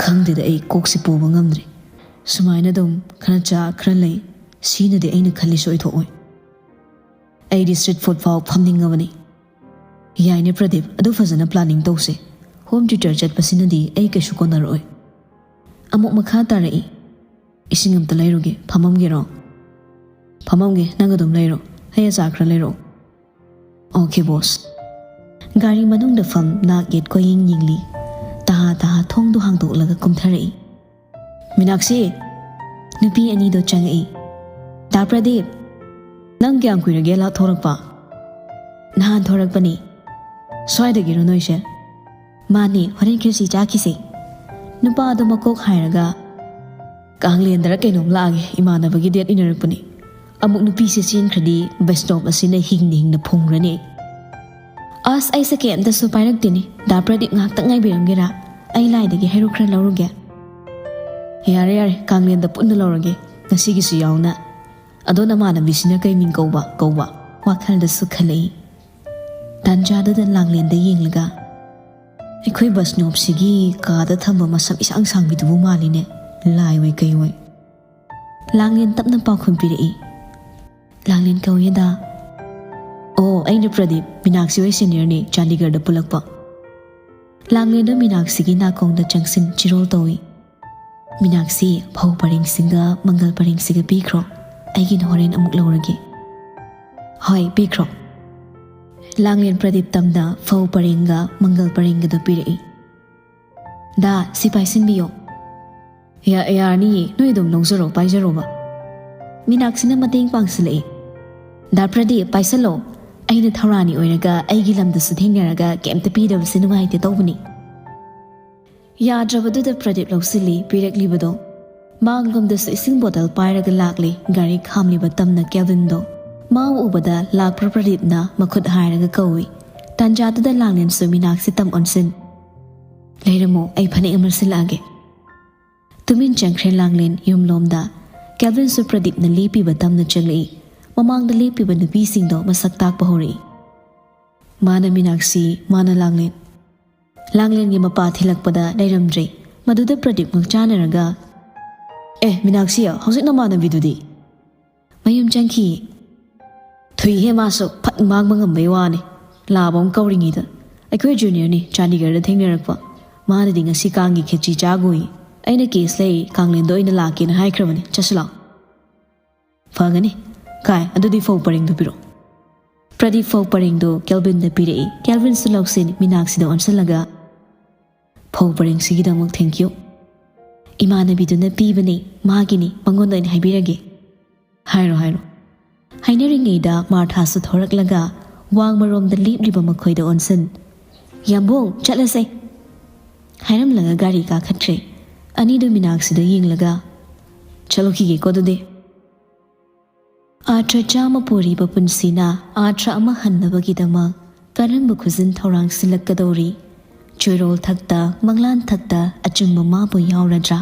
ꯈꯪꯗꯦꯗ, ꯑꯩ ꯀꯣꯛꯁꯦ ꯄꯨꯕ ꯉꯝꯗ꯭ꯔꯦ꯫ ꯁꯨꯃꯥꯏꯅ ꯑꯗꯨꯝ ꯈꯔ ꯆꯥ ꯈꯔ ꯂꯩ, ꯁꯤꯅꯗꯤ ꯑꯩꯅ ꯈꯜꯂꯤꯁꯦ ꯑꯣꯏꯊꯣꯛꯑꯣꯏ꯫ ꯑꯩꯗꯤ ꯁ꯭ꯇ꯭ꯔꯤꯠ ꯐꯨꯗ ꯐꯥꯎ ꯐꯝꯅꯤꯡꯉꯕꯅꯤ꯫" "ꯌꯥꯏꯅꯦ ꯄ꯭ꯔꯗꯤꯞ, ꯑꯗꯨ ꯐꯖꯅ ꯄ꯭ꯂꯥꯅꯤꯡ ꯇꯧꯁꯦ꯫ ꯍꯣꯝ ꯇ꯭ꯌꯨꯇꯔ ꯆꯠꯄꯁꯤꯅꯗꯤ ꯑꯩ ꯀꯩꯁꯨ ꯀꯣꯟꯅꯔꯛꯑꯣꯏ꯫" ꯑꯃꯨꯛ ꯃꯈꯥ ꯇꯥꯔꯛꯏ꯫ "ꯏꯁꯤꯡ ꯑꯝꯇ ꯂꯩꯔꯨꯒꯦ, ꯐꯝꯃꯝꯒꯦꯔꯣ?" "ꯐꯝꯃꯝꯒꯦ, ꯅꯪ ꯑꯗꯨꯝ ꯂꯩꯔꯣ꯫ ꯍꯩ ꯑꯆꯥ ꯈꯔ ꯂꯩꯔꯛꯑꯣ꯫" "ꯑꯣꯀꯦ ꯕꯣꯁ꯫" ꯒꯥꯔꯤ ꯃꯅꯨꯡꯗ ꯐꯝ ꯅꯥꯛ ꯌꯦꯠ ꯀꯣꯏꯌꯦꯡ ꯌꯦꯡꯂꯤ꯫ ꯇꯍꯥ ꯇꯍꯥ ꯊꯣꯡꯗꯨ ꯍꯥꯡꯗꯣꯛꯂꯒ ꯀꯨꯝꯊꯔꯛꯏ꯫ "ꯃꯤꯅꯥꯛꯁꯤ!" ꯅꯨꯄꯤ ꯑꯅꯤꯗꯣ ꯆꯪꯉꯛꯏ꯫ "ꯗꯥ ꯄ꯭ꯔꯗꯤꯞ, ꯅꯪ ꯀꯌꯥꯝ ꯀꯨꯏꯔꯒꯦ ꯂꯥꯛ ꯊꯣꯔꯛꯄ?" "ꯅꯍꯥꯟ ꯊꯣꯔꯛꯄꯅꯤ꯫ ꯁ꯭ꯋꯥꯏꯗꯒꯤꯔꯣ ꯅꯣꯏꯁꯦ?" "ꯃꯥꯅꯦ, ꯍꯣꯔꯦꯟ ꯈꯦꯔꯁꯤ ꯆꯥꯈꯤꯁꯦ꯫" ꯅꯨꯄꯥꯗꯣ ꯃꯀꯣꯛ ꯍꯥꯏꯔꯒ, "ꯀꯥꯡꯂꯦꯟꯗꯔ ꯀꯩꯅꯣꯝ ꯂꯥꯛꯑꯒꯦ, ꯏꯃꯥꯟꯅꯕꯒꯤ ꯗꯦꯠ ꯏꯟꯅꯔꯛꯄꯅꯤ꯫ ꯑꯃꯨꯛ ꯅꯨꯄꯤꯁꯦ ꯆꯦꯟꯈ꯭ꯔꯗꯤ ꯕꯁ ꯁ꯭ꯇꯣꯞ ꯑꯁꯤꯅ ꯍꯤꯡꯅ ꯍꯤꯡꯅ ꯐꯨꯝꯈ꯭ꯔꯅꯤ꯫" "ꯑꯁ, ꯑꯩꯁꯦ ꯀꯩꯝꯇꯁꯨ ꯄꯥꯏꯔꯛꯇꯦꯅꯦ꯫ ꯗꯥ ꯄ꯭ꯔꯗꯤꯞ, ꯉꯥꯏꯍꯥꯛꯇꯪ ꯉꯥꯏꯕꯤꯔꯝꯒꯦꯔꯥ? ꯑꯩ ꯂꯥꯏꯗꯒꯤ ꯍꯩꯔꯨꯛ ꯈꯔ ꯂꯧꯔꯨꯒꯦ꯫" "ꯌꯥꯔꯦ, ꯌꯥꯔꯦ, ꯀꯥꯡꯂꯦꯟꯗ ꯄꯨꯟꯅ ꯂꯧꯔꯒꯦ, ꯉꯁꯤꯒꯤꯁꯨ ꯌꯥꯎꯅ꯫ ꯑꯗꯣ ꯅꯃꯥꯟꯅꯕꯤꯁꯤꯅ ꯀꯩ ꯃꯤꯡ ꯀꯧꯕ, ꯀꯧꯕ?" ꯋꯥꯈꯜꯗꯁꯨ ꯈꯜꯂꯛꯏ꯫ ꯇꯥꯟꯖꯥꯗꯨꯗ ꯂꯥꯡꯂꯦꯟꯗ ꯌꯦꯡꯂꯒ, "ꯑꯩꯈꯣꯏ ꯕꯁ ꯅꯣꯞꯁꯤꯒꯤ ꯀꯥꯗ ꯊꯝꯕ ꯃꯁꯝ ꯏꯁꯥꯡ ꯁꯥꯡꯕꯤꯗꯨꯕꯨ ꯃꯥꯜꯂꯤꯅꯦ, ꯂꯥꯏ ꯑꯣꯏ ꯀꯩ ꯑꯣꯏ꯫" ꯂꯥꯡꯂꯦꯟ ꯇꯞꯅ ꯄꯥꯎꯈꯨꯝ ꯄꯤꯔꯛꯏ꯫ "ꯂꯥꯡꯂꯦꯟ ꯀꯧꯏꯗ꯫" "ꯑꯣ, ꯑꯩꯅ ꯄ꯭ꯔꯗꯤꯞ, ꯃꯤꯅꯥꯛꯁꯤ ꯍꯣꯏ ꯁꯦꯅꯤꯌꯔꯅꯤ, ꯆꯥꯟꯗꯤꯒꯔꯗ ꯄꯨꯜꯂꯛꯄ꯫" ꯂꯥꯡꯂꯦꯟꯗꯣ ꯃꯤꯅꯥꯛꯁꯤꯒꯤ ꯅꯥꯀꯣꯡꯗ ꯆꯪꯁꯤꯟ ꯆꯤꯔꯣꯜ ꯇꯧꯏ꯫ "ꯃꯤꯅꯥꯛꯁꯤ, ꯐꯧ ꯄꯔꯦꯡꯁꯤꯒ ꯃꯪꯒꯜ ꯄꯔꯦꯡꯁꯤꯒ ꯄꯤꯈ꯭ꯔꯣ, ꯑꯩꯒꯤꯅ ꯍꯣꯔꯦꯟ ꯑꯃꯨꯛ ꯂꯧꯔꯒꯦ꯫" "ꯍꯣꯏ, ꯄꯤꯈ꯭ꯔꯣ꯫" ꯂꯥꯡꯂꯦꯟ ꯄ꯭ꯔꯗꯤꯞ ꯇꯝꯅ ꯐꯧ ꯄꯔꯦꯡꯒ ꯃꯪꯒꯜ ꯄꯔꯦꯡꯒꯗꯣ ꯄꯤꯔꯛꯏ꯫ "ꯗꯥ, ꯁꯤ ꯄꯥꯏꯁꯤꯟꯕꯤꯌꯣ꯫" "ꯌꯥ-, ꯌꯥꯔꯅꯤꯌꯦ, ꯅꯣꯏ ꯑꯗꯨꯝ ꯂꯧꯖꯔꯣ, ꯄꯥꯏꯖꯔꯣꯕ꯫" ꯃꯤꯅꯥꯛꯁꯤꯅ ꯃꯇꯦꯡ ꯄꯥꯡꯁꯤꯜꯂꯛꯏ꯫ "ꯗꯥ ꯄ꯭ꯔꯗꯤꯞ, ꯄꯥꯏꯁꯜꯂꯣ꯫ ꯑꯩꯅ ꯊꯧꯔꯥꯅꯤ ꯑꯣꯏꯔꯒ ꯑꯩꯒꯤ ꯂꯝꯗꯁꯨ ꯊꯦꯡꯅꯔꯒ ꯀꯩꯝꯇ ꯄꯤꯗꯕꯁꯦ ꯅꯨꯡꯉꯥꯏꯇꯦ ꯇꯧꯕꯅꯤ"꯫ ꯌꯥꯗ꯭ꯔꯕꯗꯨꯗ ꯄ꯭ꯔꯗꯤꯞ ꯂꯧꯁꯤꯜꯂꯤ ꯄꯤꯔꯛꯂꯤꯕꯗꯣ꯫ ꯃꯥꯡꯂꯣꯝꯗꯁꯨ ꯏꯁꯤꯡ ꯕꯣꯇꯜ ꯄꯥꯏꯔꯒ ꯂꯥꯛꯂꯤ ꯒꯥꯔꯤ ꯈꯥꯝꯂꯤꯕ ꯇꯝꯅ ꯀꯦꯜꯚꯤꯟꯗꯣ꯫ ꯃꯥ ꯎꯕꯗ ꯂꯥꯛꯄ꯭ꯔꯥ ꯄ꯭ꯔꯗꯤꯞꯅ ꯃꯈꯨꯠ ꯍꯥꯏꯔꯒ ꯀꯧꯏ꯫ ꯇꯥꯟꯖꯥꯗꯨꯗ ꯂꯥꯡꯂꯦꯟꯁꯨ ꯃꯤꯅꯥꯛꯁꯤ ꯇꯝ ꯑꯣꯟꯁꯤꯟ꯫ "ꯂꯩꯔꯝꯃꯣ, ꯑꯩ ꯐꯅꯦꯛ ꯑꯃ ꯁꯤꯜꯂꯛꯑꯒꯦ"꯫ ꯇꯨꯃꯤꯟ ꯆꯪꯈ꯭ꯔꯦ ꯂꯥꯡꯂꯦꯟ ꯌꯨꯝꯂꯣꯝꯗ꯫ ꯀꯦꯜꯚꯤꯟꯁꯨ ꯄ꯭ꯔꯗꯤꯞꯅ ꯂꯦꯞꯄꯤꯕ ꯇꯝꯅ ꯆꯪꯂꯛꯏ꯫ ꯃꯃꯥꯡꯗ ꯂꯦꯞꯄꯤꯕ ꯅꯨꯄꯤꯁꯤꯡꯗꯣ ꯃꯁꯛ ꯇꯥꯛꯄ ꯍꯧꯔꯛꯏ꯫ ꯃꯥꯅ ꯃꯤꯅꯥꯛꯁꯤ, ꯃꯥꯅ ꯂꯥꯡꯂꯦꯟ꯫ ꯂꯥꯡꯂꯦꯟꯒꯤ ꯃꯄꯥ ꯊꯤꯜꯂꯛꯄꯗ ꯂꯩꯔꯝꯗ꯭ꯔꯦ꯫ ꯃꯗꯨꯗ ꯄ꯭ꯔꯗꯤꯞ ꯉꯛꯆꯥꯟꯅꯔꯒ, "ꯑꯦ ꯃꯤꯅꯥꯛꯁꯤ, ꯍꯧꯖꯤꯛ ꯅꯃꯥꯟꯅꯕꯤꯗꯨꯗꯤ?" "ꯃꯌꯨꯝ ꯆꯪꯈꯤ"꯫ ꯊꯨꯏꯍꯦ ꯃꯥꯁꯨ, ꯐꯠ ꯃꯥꯡꯕ ꯉꯝꯕꯩ ꯋꯥꯅꯤ꯫ ꯂꯥꯕ ꯑꯃ ꯀꯧꯔꯤꯉꯩꯗ꯫ "ꯑꯩꯈꯣꯏ ꯖꯨꯅꯤꯌꯔꯅꯤ, ꯆꯥꯟꯗꯤꯒꯔꯗ ꯊꯦꯡꯅꯔꯛꯄ꯫ ꯃꯥꯅꯗꯤ ꯉꯁꯤ ꯀꯥꯡꯒꯤ ꯈꯦꯆꯤ ꯆꯥꯒꯣꯏ꯫ ꯑꯩꯅ ꯀꯦꯁ ꯂꯩ, ꯀꯥꯡꯂꯦꯟꯗꯣ ꯑꯣꯏꯅ ꯂꯥꯛꯀꯦꯅ ꯍꯥꯏꯈ꯭ꯔꯕꯅꯤ꯫ ꯆꯠꯁꯤ ꯂꯥꯛꯑꯣ"꯫ "ꯐꯒꯅꯤ꯫ ꯀꯥꯏ, ꯑꯗꯨꯗꯤ ꯐꯧ ꯄꯔꯦꯡꯗꯨ ꯄꯤꯔꯛꯑꯣ"꯫ ꯄ꯭ꯔꯗꯤꯞ ꯐꯧ ꯄꯔꯦꯡꯗꯨ ꯀꯦꯜꯚꯤꯟꯗ ꯄꯤꯔꯛꯏ꯫ ꯀꯦꯜꯚꯤꯟꯁꯨ ꯂꯧꯁꯤꯟ ꯃꯤꯅꯥꯛꯁꯤꯗ ꯑꯣꯟꯁꯤꯜꯂꯒ, "ꯐꯧ ꯄꯔꯦꯡꯁꯤꯒꯤꯗꯃꯛ thank you꯫ ꯏꯃꯥꯟꯅꯕꯤꯗꯨꯅ ꯄꯤꯕꯅꯤ, ꯃꯥꯒꯤꯅꯤ, ꯃꯉꯣꯟꯗ ꯑꯣꯏꯅ ꯍꯥꯏꯕꯤꯔꯒꯦ"꯫ "ꯍꯥꯏꯔꯣ, ꯍꯥꯏꯔꯣ"꯫ ꯍꯥꯏꯅꯔꯤꯉꯩꯗ ꯃꯥꯔꯊꯥꯁꯨ ꯊꯣꯔꯛꯂꯒ ꯋꯥꯡꯃꯔꯣꯝꯗ ꯂꯦꯞꯂꯤꯕ ꯃꯈꯣꯏꯗ ꯑꯣꯟꯁꯤꯟ, "ꯌꯥꯝꯕꯨꯡ, ꯆꯠꯂꯁꯦ" ꯍꯥꯏꯔꯝꯂꯒ ꯒꯥꯔꯤ ꯀꯥꯈꯠꯈ꯭ꯔꯦ꯫ ꯑꯅꯤꯗꯨ ꯃꯤꯅꯥꯛꯁꯤꯗ ꯌꯦꯡꯂꯒ, "ꯆꯠꯂꯨꯈꯤꯒꯦꯀꯣ ꯑꯗꯨꯗꯤ"꯫ ꯑꯥꯔꯊ ꯆꯥꯝꯃ ꯄꯨꯔꯤꯕ ꯄꯨꯟꯁꯤꯅ ꯑꯥꯔꯊ ꯑꯃ ꯍꯟꯅꯕꯒꯤꯗꯃꯛ ꯀꯔꯝꯕ ꯈꯨꯖꯤꯟ ꯊꯧꯔꯥꯡ ꯁꯤꯜꯂꯛꯀꯗꯧꯔꯤ? ꯆꯣꯏꯔꯣꯜ ꯊꯛꯇ, ꯃꯪꯂꯥꯟ ꯊꯛꯇ ꯑꯆꯨꯝꯕ ꯃꯥꯕꯨ ꯌꯥꯎꯔꯗ꯭ꯔꯥ?